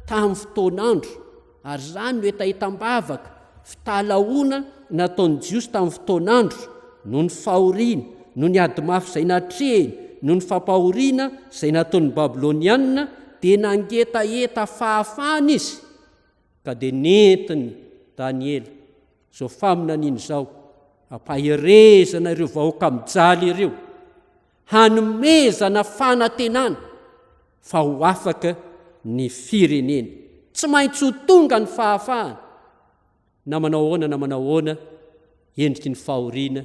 tamin'ny fotoan'andro Ary izany no hetahetam-bavaka, fitalahoana nataon'ny Jiosy tamin'ny fotoan'andro, noho ny fahoriany, noho ny ady mafy izay natrehiny, noho ny fampahoriana izay nataon'ny Babylonianina, dia nangetaheta fahafahana izy, ka dia nentin'i Daniela izao faminaniana izao hampaherezana ireo vahoaka mijaly ireo, hanomezana fanantenana fa ho afaka ny firenena. Tsy maintsy ho tonga ny fahafahana, na manao ahoana na manao ahoana endriky ny fahoriana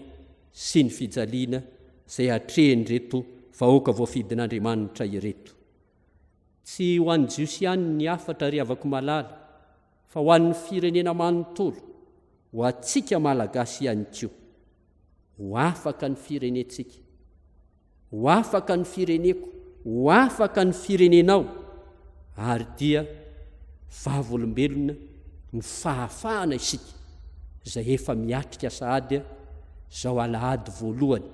sy ny fijaliana izay atrehin'ireto vahoaka voafidin'Andriamanitra ireto. Tsy ho an'ny Jiosy ihany ny hafatra ry havako malala, fa ho an'ny firenena manontolo, ho antsika Malagasy ihany koa. Ho afaka ny firenentsika. Ho afaka ny fireneko, ho afaka ny firenenao, ary dia vavolombelona ny fahafahana isika izay efa miatrika sahady izao alahady voalohany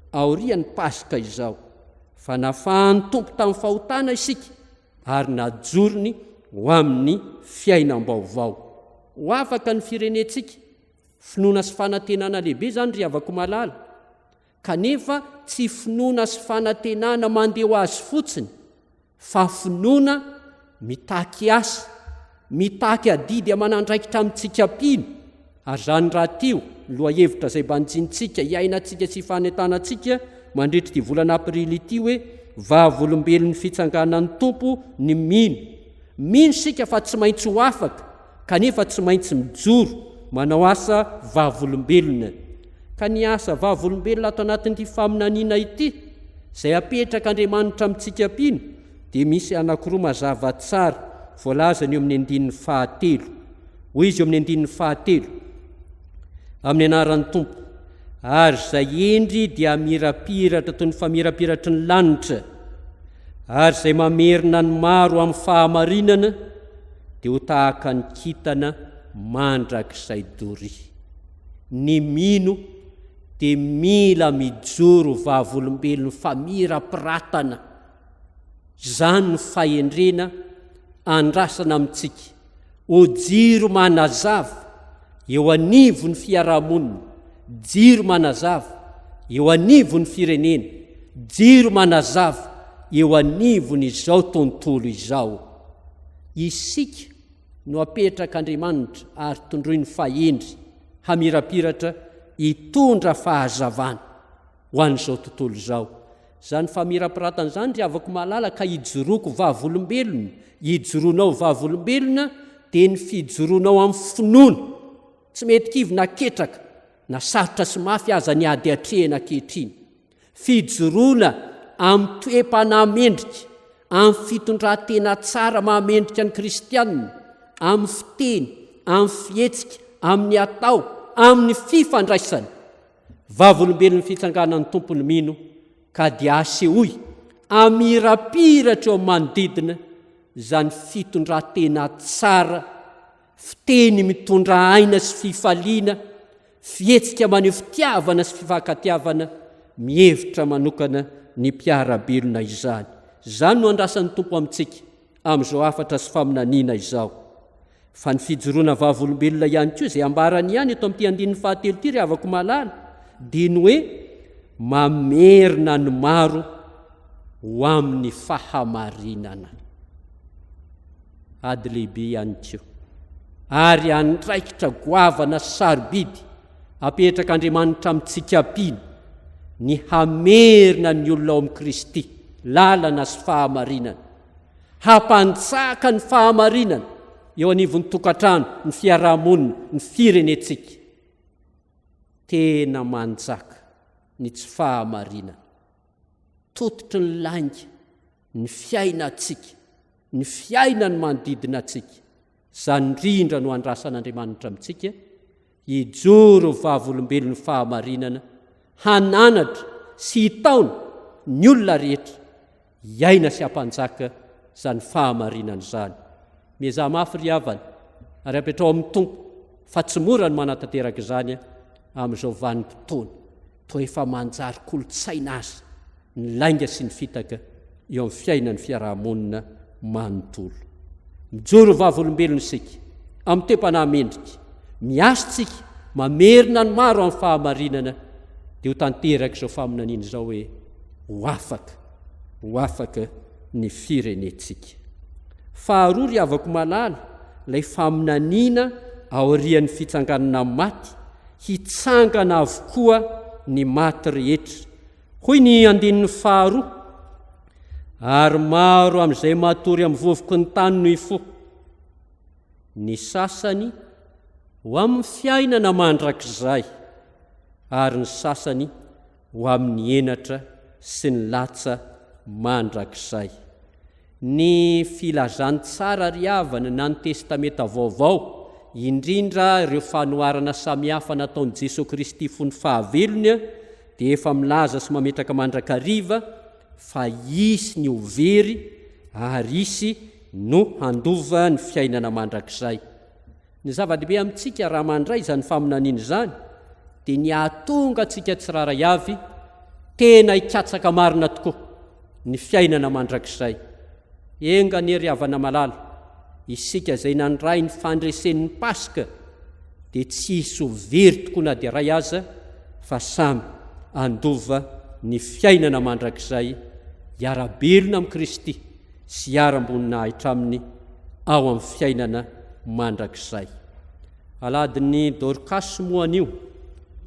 aorian'ny Paska izao, fa nafahan'ny Tompo tamin'ny fahotana isika ary najorony ho amin'ny fiainam-baovao. Ho afaka ny firenentsika. Finoana sy fanantenana lehibe izany ry havako malala. Kanefa tsy finoana sy fanantenana mandeha ho azy fotsiny fa finoana mitaky asa, mitaky adidy aman'andraikitra amintsika mpino, ary izany rahateo ny lohahevitra izay banjinintsika, iainantsika sy ifanentanantsika mandritra ity volana aprily ity hoe Vavolombelon'ny fitsanganan'ny Tompo ny mino. Mino isika fa tsy maintsy ho afaka kanefa tsy maintsy mijoro manao asa vavolombelona. Ka ny asa vavolombelona ato anatin'ity faminaniana ity, izay apetrak'Andriamanitra amintsika mpino, dia misy anankiroa mazava tsara voalazany eo amin'ny andininy fahatelo. Hoy izy eo amin'ny andininy fahatelo, Amin'ny anaran'ny Tompo, ary izay hendry dia hamirapiratra toy ny famirapiratry ny lanitra, ary izay mamerina ny maro amin'ny fahamarinana, dia ho tahaka ny kintana mandrakizay doria. Ny mino dia mila mijoro vavolombelon'ny famirapiratana. Izany no fahendrena andrasana amintsika, ho jiro manazava eo anivon'ny fiarahamonina, jiro manazava eo anivon'ny firenena, jiro manazava eo anivon'izao tontolo izao. Isika no apetrak'Andriamanitra ary tondroiny fahendry hamirapiratra hitondra fahazavana ho an'izao tontolo izao. Izany famirapiratana izany ry havako malala ka ijoroako vavolombelona, ijoroanao vavolombelona dia ny fijoroanao amin'ny finoana. Tsy mety kivy na ketraka na sarotra sy mafy aza ny ady atrehina ankehitriny. Fijoroana amin'ny toe-panahy mendrika. Amin'ny fitondran-tena tsara mahamendrika ny kristiana, amin'ny fiteny, amin'ny fihetsika, amin'ny atao, amin'ny fifandraisana. Vavolombelon'ny fitsanganan'ny Tompo ny mino ka dia asehoy hamirapiratra eo amin'ny manodidina izany fitondran-tena tsara, fiteny mitondra aina sy fifaliana, fihetsika maneho fitiavana sy fifankatiavana, mihevitra manokana ny mpiara-belona izany. Izany no andrasan'ny Tompo amintsika amin'izao hafatra sy faminaniana izao. Fa ny fijoroana vavolombelona ihany koa izay ambarany ihany eto amin'ity andininy fahatelo ity ry havako malala dia ny hoe mamerina ny maro ho amin'ny fahamarinana. Ady lehibe ihany koa ary andraikitra goavana sy sarobidy apetrak'Andriamanitra amintsika mpino ny hamerina ny olona ao amin'i Kristy, lalana sy fahamarinana. Hampanjaka ny fahamarinana eo anivon'ny tokantrano, ny fiarahamonina, ny firenentsika. Tena manjaka ny tsy fahamarinana. Tototry ny lainga ny fiainantsika, ny fiainan'ny manodidina antsika. Izany indrindra no andrasan'Andriamanitra amintsika, hijoro ho vavolombelon'ny fahamarinana, hananatra sy hitaona ny olona rehetra hiaina sy hampanjaka izany fahamarinana izany. Miezaha mafy ry havana ary apetraho amin'ny Tompo fa tsy mora ny manatanteraka izany amin'izao vanim-potoana toa efa manjary kolontsaina aza ny lainga sy ny fitaka eo amin'ny fiainan'ny fiaraha-monina manontolo. Mijoro vavolombelona isika amin'ny toe-panahy mendrika, miasa isika, mamerina ny maro amin'ny fahamarinana, dia ho tanteraka izao faminaniana izao hoe ho afaka, ho afaka ny firenentsika. Faharoa ry havako malala, ilay faminaniana aorian'ny fitsanganana amin'ny maty, hitsangana avokoa ny maty rehetra. Hoy ny andininy faharoa, Ary maro amin'izay matory amin'ny vovoky ny tany no hifoha, ny sasany ho amin'ny fiainana mandrakizay, ary ny sasany ho amin'ny henatra sy ny latsa mandrakizay. Ny filazantsara ry havana na ny Testamenta Vaovao, indrindra ireo fanoharana samihafa nataon'i Jesoa Kristy fony fahavelony dia efa milaza sy mametraka mandrakariva fa hisy ny ho very ary hisy no handova ny fiainana mandrakizay. Ny zava-dehibe amintsika raha mandray izany faminaniana izany dia ny hahatonga antsika tsirairay avy tena hikatsaka marina tokoa ny fiainana mandrakizay. Enga anie ry havana malala, isika izay nandray ny fandresen'ny Paska dia tsy hisy ho very tokoa na dia iray aza fa samy handova ny fiainana mandrakizay hiara-belona amin'i Kristy sy hiaram-boninahitra aminy ao amin'ny fiainana mandrakizay. Alahadin'ny Dorcas moa anio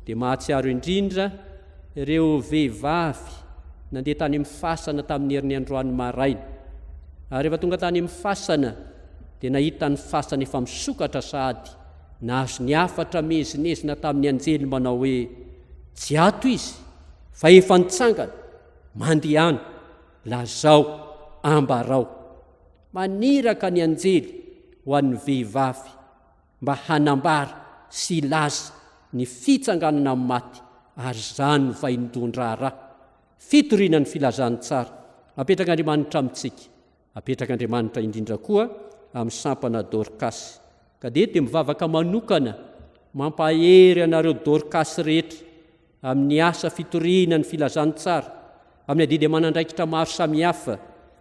dia mahatsiaro indrindra ireo vehivavy nandeha tany amin'ny fasana tamin'ny herin'ny androany maraina. Ary rehefa tonga tany amin'ny fasana dia nahita ny fasana efa misokatra sahady, nahazo ny hafatra miezinezina tamin'ny anjely manao hoe, Tsy ato izy fa efa nitsangana, mandehana. Lazao, ambarao. Maniraka ny anjely ho an'ny vehivavy mba hanambara sy hilaza ny fitsanganana amin'ny maty ary izany no vaindohan-draharaha fitoriana ny filazantsara apetrak'Andriamanitra amintsika. Apetrak'Andriamanitra indrindra koa amin'ny sampana Dorkasy. Ka dia dia mivavaka manokana mampahery anareo Dorkasy rehetra amin'ny asa fitoriana ny filazantsara, amin'ny adidy aman'andraikitra maro samihafa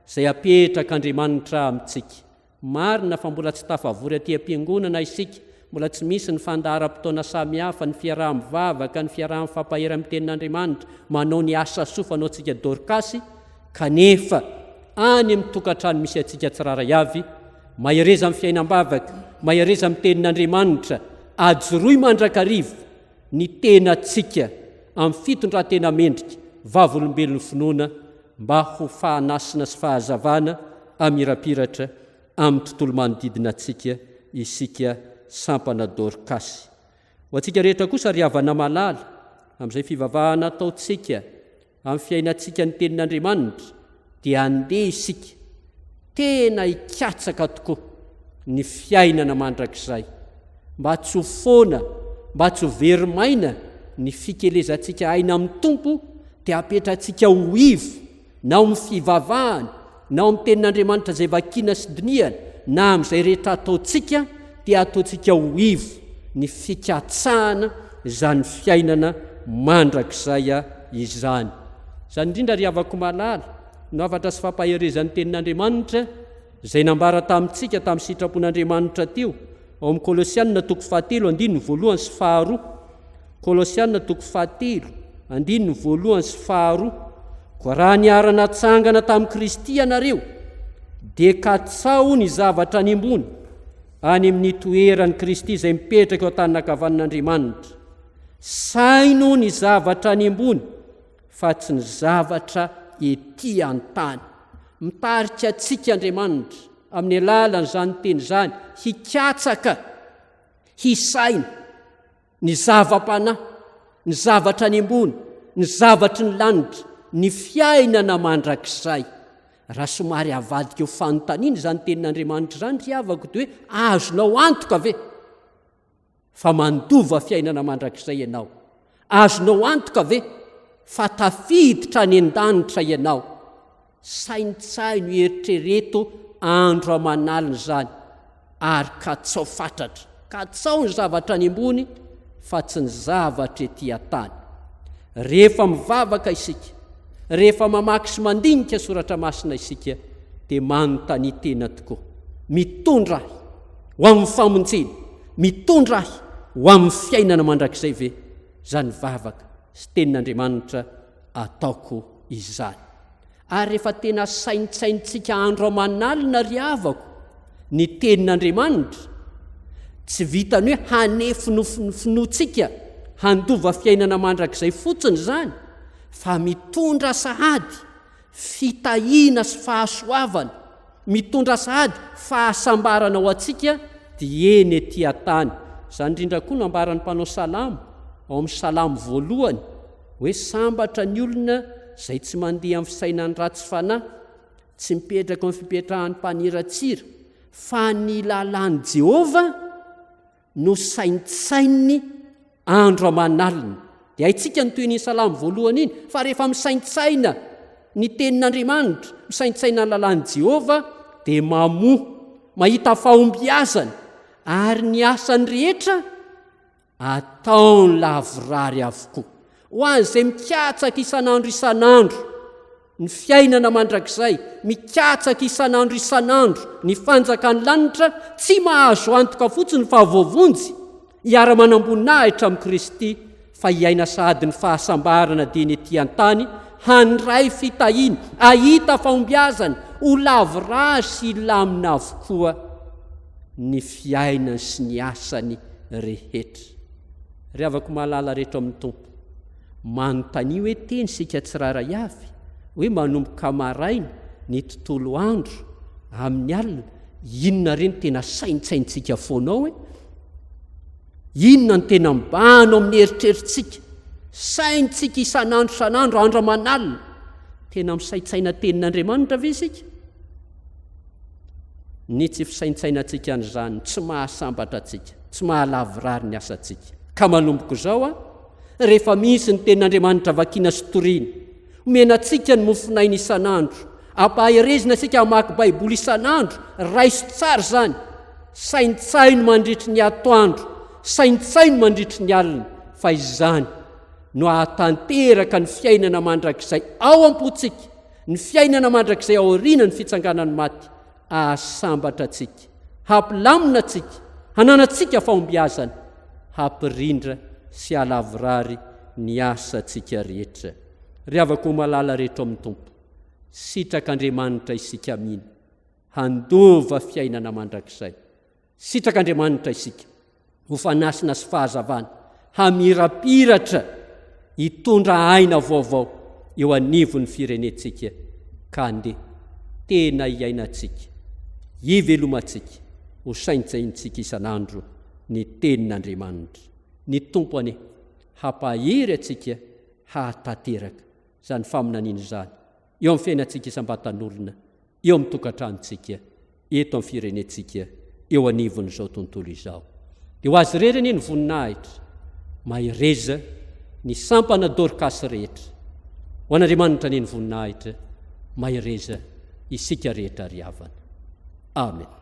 izay apetrak'Andriamanitra amintsika. Marina fa mbola tsy tafavory aty am-piangonana isika, mbola tsy misy ny fandaharam-potoana samihafa, ny fiaraha-mivavaka, ny fiaraha-mifampahery amin'ny Tenin'Andriamanitra, manao ny asa soa fanaontsika Dorkasy, kanefa any amin'ny tokantrano misy antsika tsirairay avy, mahereza amin'ny fiainam-bavaka, mahereza amin'ny Tenin'Andriamanitra, ajoroy mandrakariva ny tenantsika amin'ny fitondran-tena mendrika, vavolombelon'ny finoana, mba ho fahanasina sy fahazavana hamirapiratra amin'ny tontolo manodidina antsika isika sampana Dorkasy. Ho antsika rehetra kosa ry havana malala, amin'izay fivavahana ataontsika amin'ny fiainantsika ny Tenin'Andriamanitra, dia andeha isika. Tena hikatsaka tokoa ny fiainana mandrakizay, mba tsy ho foana, mba tsy ho very maina ny fikelezantsika aina amin'ny Tompo, dia apetratsika ho ivo na ao amin'ny fivavahana, na ao amin'ny Tenin'Andriamanitra izay vakiana sy dinihana, na amin'izay rehetra ataontsika, dia ataontsika ho ivo ny fikatsahana izany fiainana mandrakizay izany. Izany indrindra ry havako malala, no hafatra sy fampaherezan'ny Tenin'Andriamanitra izay nambara tamintsika tamin'ny sitrapon'Andriamanitra teo, ao amin'ny Kolosiana toko fahatelo andininy voalohany sy faharoa. Kolosiana toko fahatelo andininy voalohany sy faharoa. Koa raha niara-natsangana tamin'i Kristy ianareo, dia katsaho ny zavatra any ambony, any amin'ny toeran'i Kristy izay mipetraka eo an-tanin-ankavanan'Andriamanitra. Saino ny zavatra any ambony, fa tsy ny zavatra ety an-tany. Mitarika antsika Andriamanitra amin'ny alalan'izany teny izany hikatsaka, hisaina ny zava-panahy, ny zavatra any ambony, ny zavatry ny lanitra, ny fiainana mandrakizay. Raha somary avadika ho fanontaniana izany tenin'Andriamanitra izany ry havako dia hoe azonao antoka ve fa mandova fiainana mandrakizay ianao? Azonao antoka ve fa tafiditra any an-danitra ianao? Saintsaino, eritrereto andro aman'alina izany ary katsao fatratra. Katsao ny zavatra any ambony fa tsy ny zavatra ety an-tany. Rehefa mivavaka isika, rehefa mamaky sy mandinika soratra masina isika dia manontania tena tokoa. Mitondra ahy ho amin'ny famonjena, mitondra ahy ho amin'ny fiainana mandrakizay ve izany vavaka sy tenin'Andriamanitra ataoko izany? Ary rehefa tena saintsainintsika andro aman'alina ry havako ny tenin'Andriamanitra, tsy vitan'ny hoe hanefy ny finoantsika handova fiainana mandrakizay fotsiny izany, fa mitondra sahady fitahiana sy fahasoavana, mitondra sahady fahasambarana ho antsika dieny ety an-tany. Izany indrindra koa no ambaran'ny mpanao salamo ao amin'ny salamo voalohany hoe sambatra ny olona izay tsy mandeha amin'ny fisainan'ny ratsy fanahy, tsy mipetraka amin'ny fipetrahan'ny mpaniratsira, fa ny lalàn'i Jehovah no saintsaininy andro aman'alina. Dia haintsika ny tohin'iny salamo voalohany iny, fa rehefa misaintsaina ny tenin'Andriamanitra, misaintsaina ny lalàn'i Jehovah, dia mamoa, mahita fahombiazana, ary ny asany rehetra Ataony lavorary avokoa. Ho an'izay mikatsaka isan'andro isan'andro ny fiainana mandrakizay, mikatsaka isan'andro isan'andro ny fanjakan'ny lanitra, tsy mahazo antoka fotsiny fa voavonjy, hiara-manam-boninahitra amin'i Kristy, fa hiaina sahady ny fahasambarana dieny ety an-tany, handray fitahiana, hahita fahombiazana, ho lavorary sy hilamina avokoa ny fiainany sy ny asany rehetra. Ry havako malala rehetra ao amin'ny Tompo, manontania hoe teny isika tsirairay avy, hoe manomboka maraina ny tontolo andro amin'ny alina, inona re no tena saintsaintsika foana ao e? Inona no tena mibahana ao amin'ny eritreritsika, saintsika isan'andro isan'andro, andro aman'alina? Tena misaintsaina tenin'Andriamanitra ve isika? Ny tsy fisaintsainantsika an'izany tsy mahasambatra antsika, tsy mahalavorary ny asantsika. Ka manomboka izao an, rehefa misy ny tenin'Andriamanitra vakiana sy toriana, omena antsika ny mofonaina isan'andro, ampaherezina isika hamaky Baiboly isan'andro, raiso tsara izany, saintsaino mandritry ny atoandro, saintsaino mandritry ny alina, fa izany no hahatanteraka ny fiainana mandrakizay ao am-pontsika. Ny fiainana mandrakizay aoriana ny fitsanganan'ny maty hahasambatra antsika, hampilamina antsika, hananantsika fahombiazana, hampirindra sy hahalavorary ny asantsika rehetra. Ry havako malala rehetra ao amin'ny Tompo, sitrak'Andriamanitra isika mino handova fiainana mandrakizay. Sitrak'Andriamanitra isika ho fanasina sy fahazavana hamirapiratra hitondra aina vaovao eo anivon'ny firenentsika ka andeha tena hiainantsika, hivelomantsika, ho saintsaintsika isan'andro ny tenin'Andriamanitra. Ny Tompo anie hampahery antsika hahatanteraka izany faminaniana izany eo amin'ny fiainantsika isam-batan'olona. eo amin'ny tokantranontsika, eto amin'ny firenentsika, eo anivon'izao tontolo izao. Dia ho Azy irery anie ny voninahitra. Mahereza ny sampana Dorcas rehetra. Ho an'Andriamanitra anie ny voninahitra. Mahereza isika rehetra ry havana. Amen.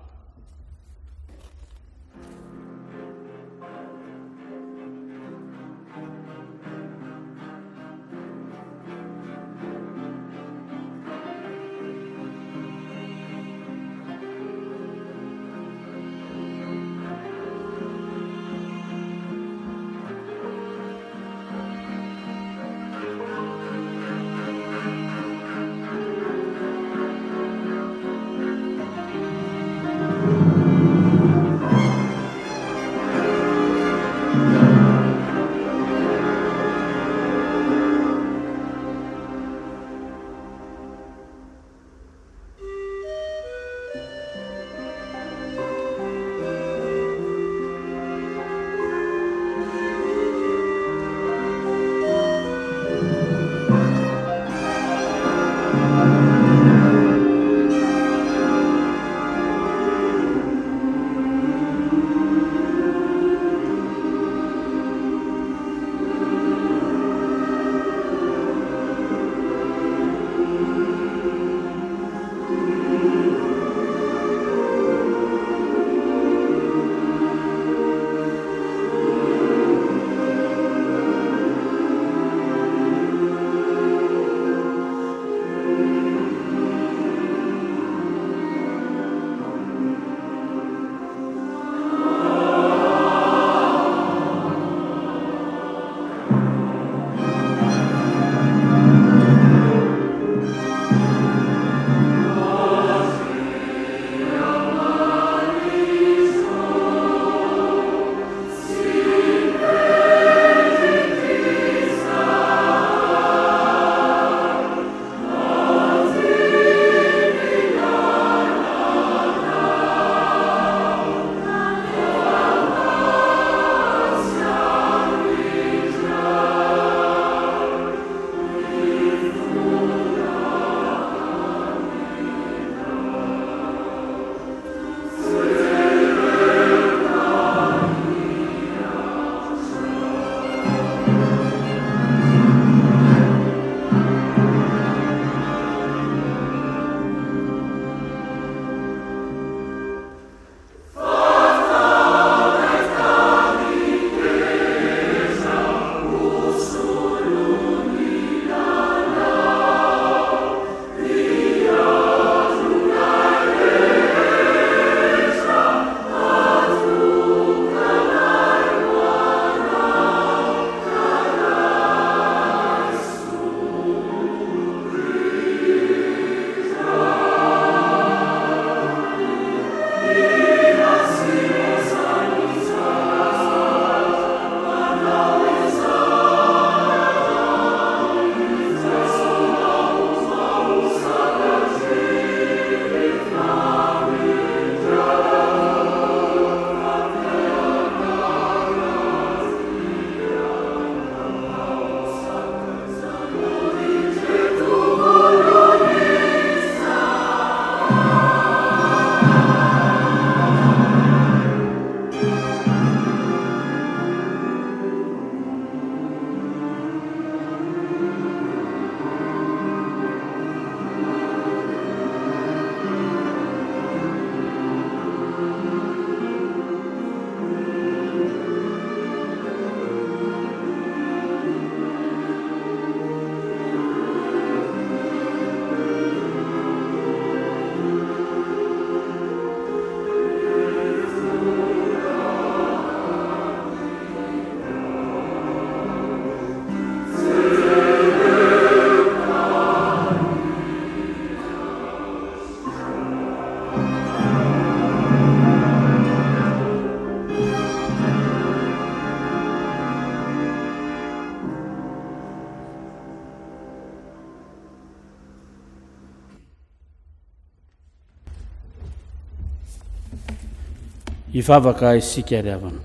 Hivavaka isika ry havana.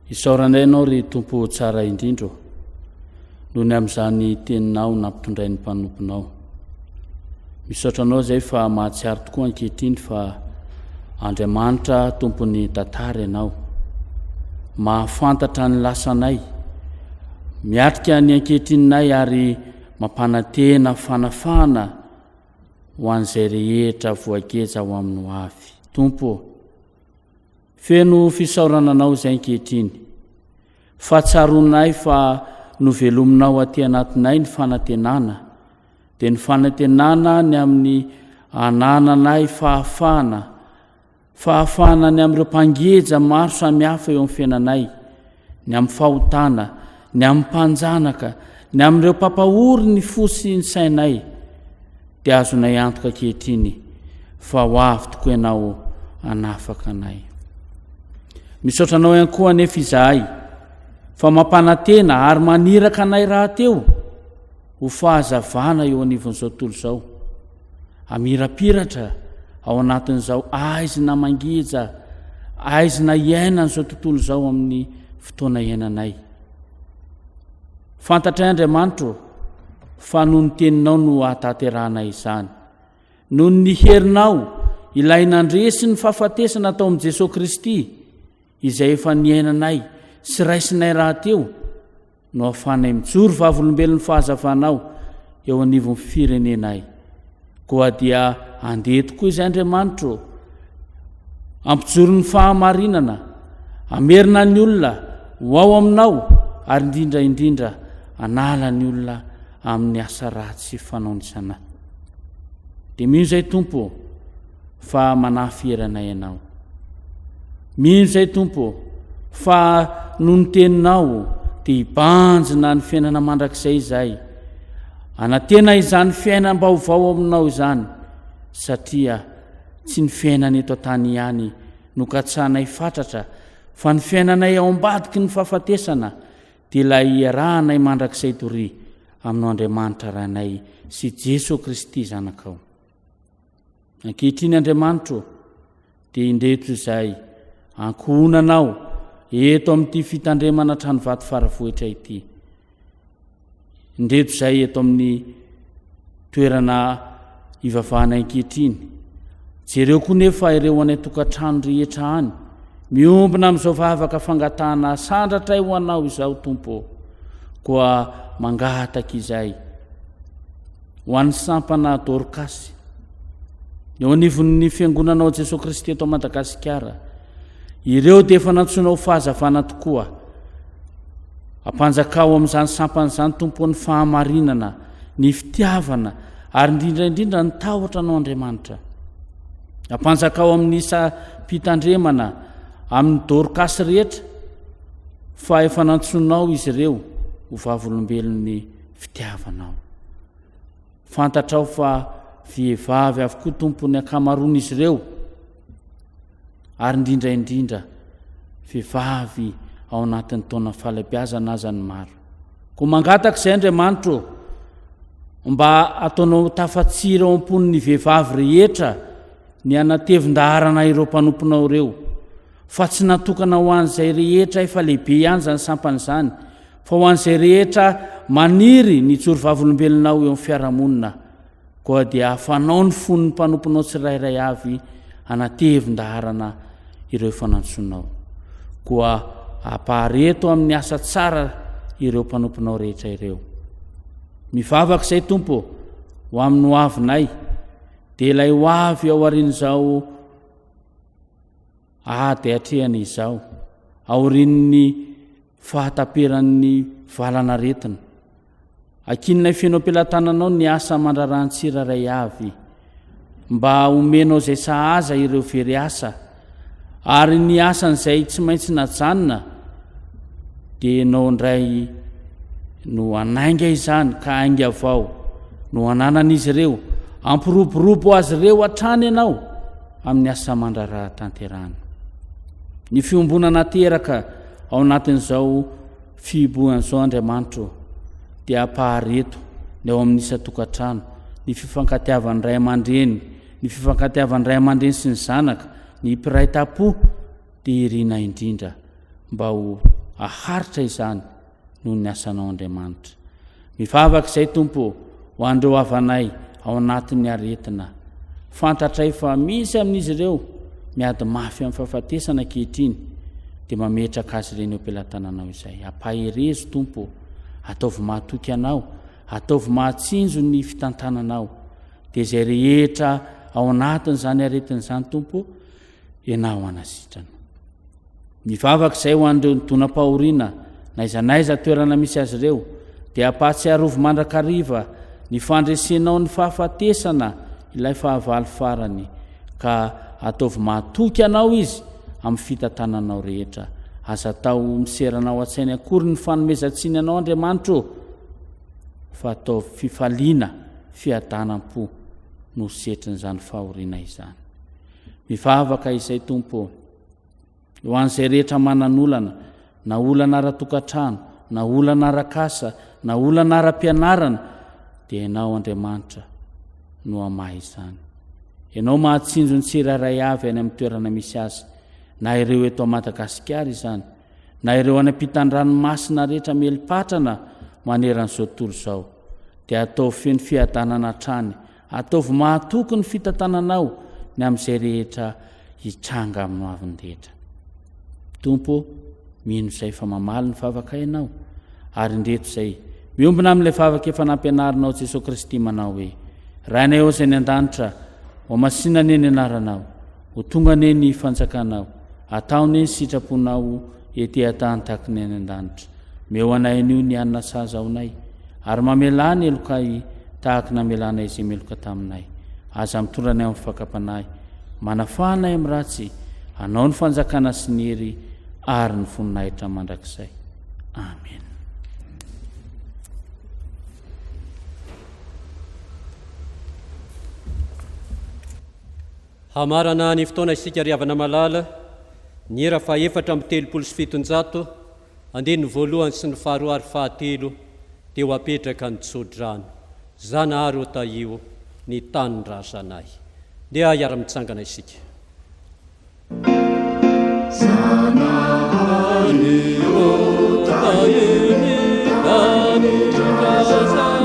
Isaoranay Ianao ry Tompo tsara indrindra ô, noho ny amin'izany teninao nampitondrain'ny mpanomponao. Misaotra Anao izay fa mahatsiaro tokoa ankehitriny fa Andriamanitra tompon'ny tantara Ianao. Mahafantatra ny lasanay, miatrika ny ankehitrininay ary mampanantena fanafahana ho an'izay rehetra voageja ho amin'ny ho avy. Tompo ô, feno fisaorana Anao izay ankehitriny fa tsaroanay fa novelominao aty anatinay ny fanantenana dia ny fanantenana ny amin'ny anananay fahafahana, fahafahana ny amin'ireo mpangeja maro samihafa eo amin'ny fiainanay, ny amin'ny fahotana, ny amin'ny mpanjanaka, ny amin'ireo mpampahory ny fo sy ny sainay, dia azonay antoka ankehitriny fa ho avy tokoa ianao hanafaka anay. Misaotra anao ihany koa anefa izahay fa mampanantena ary maniraka anay rahateo ho fahazavana eo anivon'izao tontolo izao, hamirapiratra ao anatin'izao aizina mangeja, aizina iainan'izao tontolo izao amin'ny fotoana iainanay. Fantatray Andriamanitro fa noho ny teninao no ahatanterahanay izany. Noho ny herinao, ilay nandresy ny fahafatesana tao amin'i Jesoa Kristy, izay efa niainanay sy raisinay rahateo, no ahafahanay mijoro vavolombelon'ny fahazavanao eo anivon'ny firenenay. Koa dia andeha tokoa izay Andriamanitro ô, hampijoro ny fahamarinana, hamerina ny olona ho ao aminao ary indrindra indrindra hanala ny olona amin'ny asa ratsy fanaony isana. Dia mino izay Tompo ô, fa manafy hery anay Ianao. Mino izay Tompo ô, fa noho ny teninao dia hibanjina ny fiainana mandrakizay izahay. Anantena izany fiainam-baovao aminao izany, satria tsy ny fiainana eto an-tany ihany no katsahanay fatratra, fa ny fiainanay ao ambadiky ny fahafatesana dia ilay iarahanay mandrakizay doria aminao Andriamanitra Rainay sy Jesoa Kristy Zanakao. Ankehitriny Andriamanitro dia indreto izay ankohonanao eto amin'ity fitandremana tranovato Faravohitra ity. Indreto izay eto amin'ny toerana ivavahana ankehitriny. Jereo koa nefa ireo any an-tokantrano rehetra any. Miombona amin'izao vavaka fangatahana asandratray ho anao izao Tompo. Koa mangataka izay. Ho an'ny sampana Dorkasy, eo anivon'ny Fiangonanao Jesoa Kristy eto Madagasikara, ireo dia efa nantsoina ho fahazavana tokoa. Ampanjakao amin'izany sampana izany Tompo ny fahamarinana, ny fitiavana ary indrindra indrindra ny tahotra anao Andriamanitra. Ampanjakao amin'ny isam-pitandremana amin'ny Dorkasy rehetra fa efa nantsoinao izy ireo ho vavolombelon'ny fitiavanao. Fantatrao fa vehivavy avokoa Tompo ny ankamaroan'izy ireo, ary indrindra indrindra vehivavy ao anatin'ny taona fahalebiazana aza ny maro. Koa mangataka izay Andriamanitro mba ataonao tafatsiry ao am-pon'ny vehivavy rehetra ny hanatevin-daharana ireo mpanomponao ireo, fa tsy natokana ho an'izay rehetra efa lehibe ihany izany sampana izany, fa ho an'izay rehetra maniry ny hijoro vavolombelonao eo amin'ny fiarahamonina, koa dia afanao ny fon'ny mpanomponao tsirairay avy hanatevin-daharana ireo efa nantsoinao. Koa ampahareto amin'ny asa tsara ireo mpanomponao rehetra ireo. Mivavaka izay Tompo ho amin'ny hoavinay, dia ilay hoavy ao aorian'izao Ady atrehana izao, aorian'ny fahataperan'ny valan'aretina. Ankininay feno am-pelatananao ny asa aman-draharahan'ny tsirairay avy, mba homenao izay sahaza ireo very asa, ary ny asan'izay tsy maintsy najanona dia ianao indray no hanainga izany ka ainga vao no hananan'izy ireo. Hampiroborobo azy ireo hatrany ianao. amin'ny asa aman-draharaha tanterahana. Ny fiombonana ateraka ao anatin'izao fihibohana izao Andriamanitro dia ampahareto ny ao amin'ny isan-tokantrano, ny fifankatiavan'ny ray aman-dreny, ny fifankatiavan'ny ray aman-dreny sy ny zanaka, ny mpiray tampo dia irina indrindra mba ho aharitra izany noho ny asanao Andriamanitra. Mivavaka izay Tompo ho an'ireo havanay. ao anatin'ny aretina. Fantatray fa misy amin'izy ireo miady mafy amin'ny fahafatesana ankehitriny, dia mametraka azy ireny eo am-pelatananao izay. Ampaherezo, Tompo ô. Ataovy mahatoky Anao, ataovy mahatsinjo ny fitantananao. Dia izay rehetra ao anatin'izany aretina izany, Tompo ô, Ianao hanasitrana. Mivavaka izay ho an'ireo nidonam-pahoriana n'aiza n'aiza toerana misy azy ireo, dia ampahatsiarovy mandrakariva ny fandresenao ny fahafatesana ilay fahavalo farany, ka ataovy mahatoky anao izy amin'ny fitantananao rehetra. Aza atao miserana ao an-tsainy akory ny fanomezan-tsiny anao Andriamanitra ô, fa ataovy fifaliana, fiadanam-po no setrin'izany fahoriana izany. Mivavaka izay Tompo ô. Ho an'izay rehetra manan'olana, na olana ara-tokantrano, na olana arak'asa, na olana ara-pianarana, dia Ianao Andriamanitra no hamaha izany. Ianao mahatsinjo ny tsirairay avy any amin'ny toerana misy azy, na ireo eto Madagasikara izany, na ireo any ampitan-dranomasina rehetra mieli-patrana maneran'izao tontolo izao, dia ataovy feno fiadanana hatrany Ataovy mahatoky ny fitantananao ny amin'izay rehetra hitranga amin'ny hoaviny rehetra. Tompo ô, mino izay fa mamaly ny vavaka Ianao, ary indreto izay miombona amin'ilay vavaka efa nampianarinao Jesoa Kristy manao hoe, Rainay ô izay any an-danitra, ho masina anie ny anaranao, ho tonga anie ny fanjakanao, atao anie ny sitraponao ety an-tany tahaka ny any an-danitra. Meo anay anio ny hanina sahaza ho anay, ary mamelà ny helokay tahaka ny namelanay izay meloka taminay. Aza mitondra anay amin'ny fakam-panahy, manafaha anay amin'ny ratsy, Anao ny fanjakana sy ny hery ary ny voninahitra mandrakizay. Amen. Hamarana ny fotoana isika ry havana malala, ny hira faha 734, andininy voalohany sy ny faharoa ary fahatelo dia ho apetraka ny tso-drano. Zanahary ô tahio ny tanindrazanay. Ndeha hiara-mitsangana isika. Zanahary ô tahio ny tanindrazanay.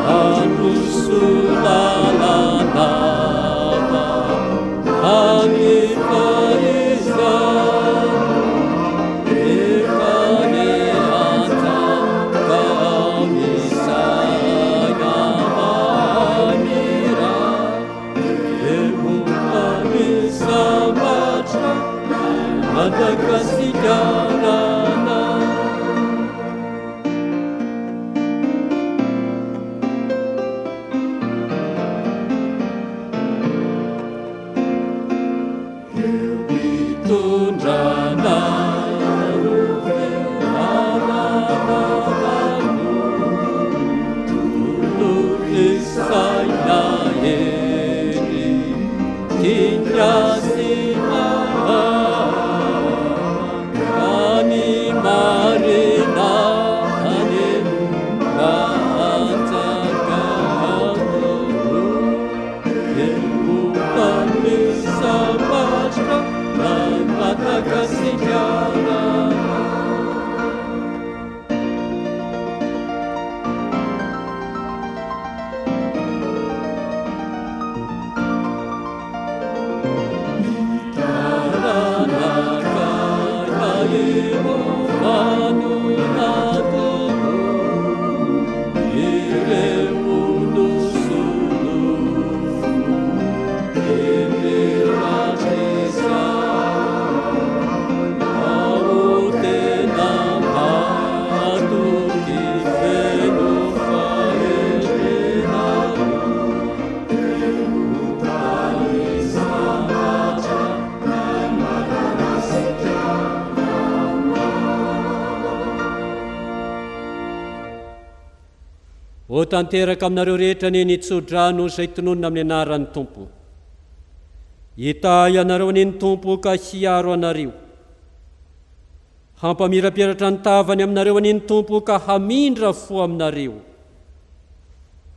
Handroso lalandava any fahizay efa nianjaka misaina amira efa misambatra Madagasikara. Ho tanteraka aminareo rehetra anie ny tsodrano izay tononina amin'ny anaran'ny Tompo. Hitahy anareo anie ny Tompo ka hiaro anareo. Hampamirapiratra ny tavany aminareo anie ny Tompo ka hamindra fo aminareo.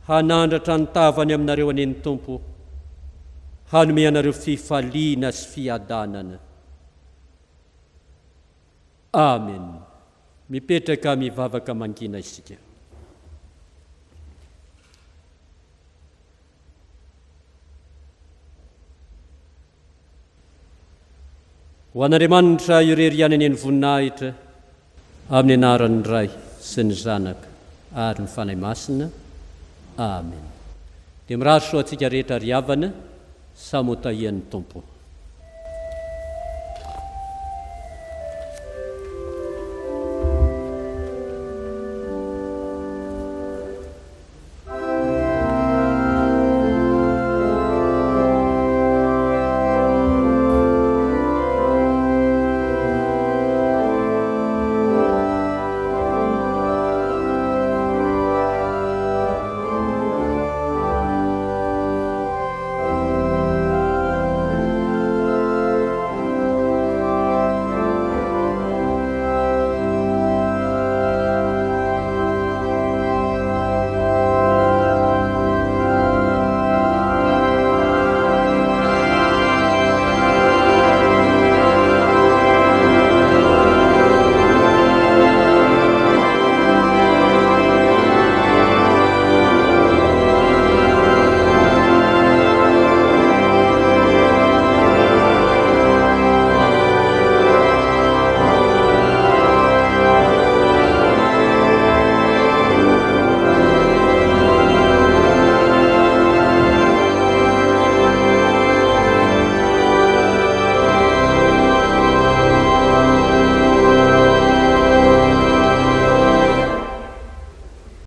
Hanandratra ny tavany aminareo anie ny Tompo, hanome anareo fifaliana sy fiadanana. Amen. Mipetraka mivavaka mangina isika. Ho an'Andriamanitra irery ihany anie ny voninahitra, amin'ny anaran'ny Ray sy ny Zanaka ary ny Fanahy Masina. Amen. Dia mirary soa antsika rehetra ry havana, samy ho tahian'ny Tompo.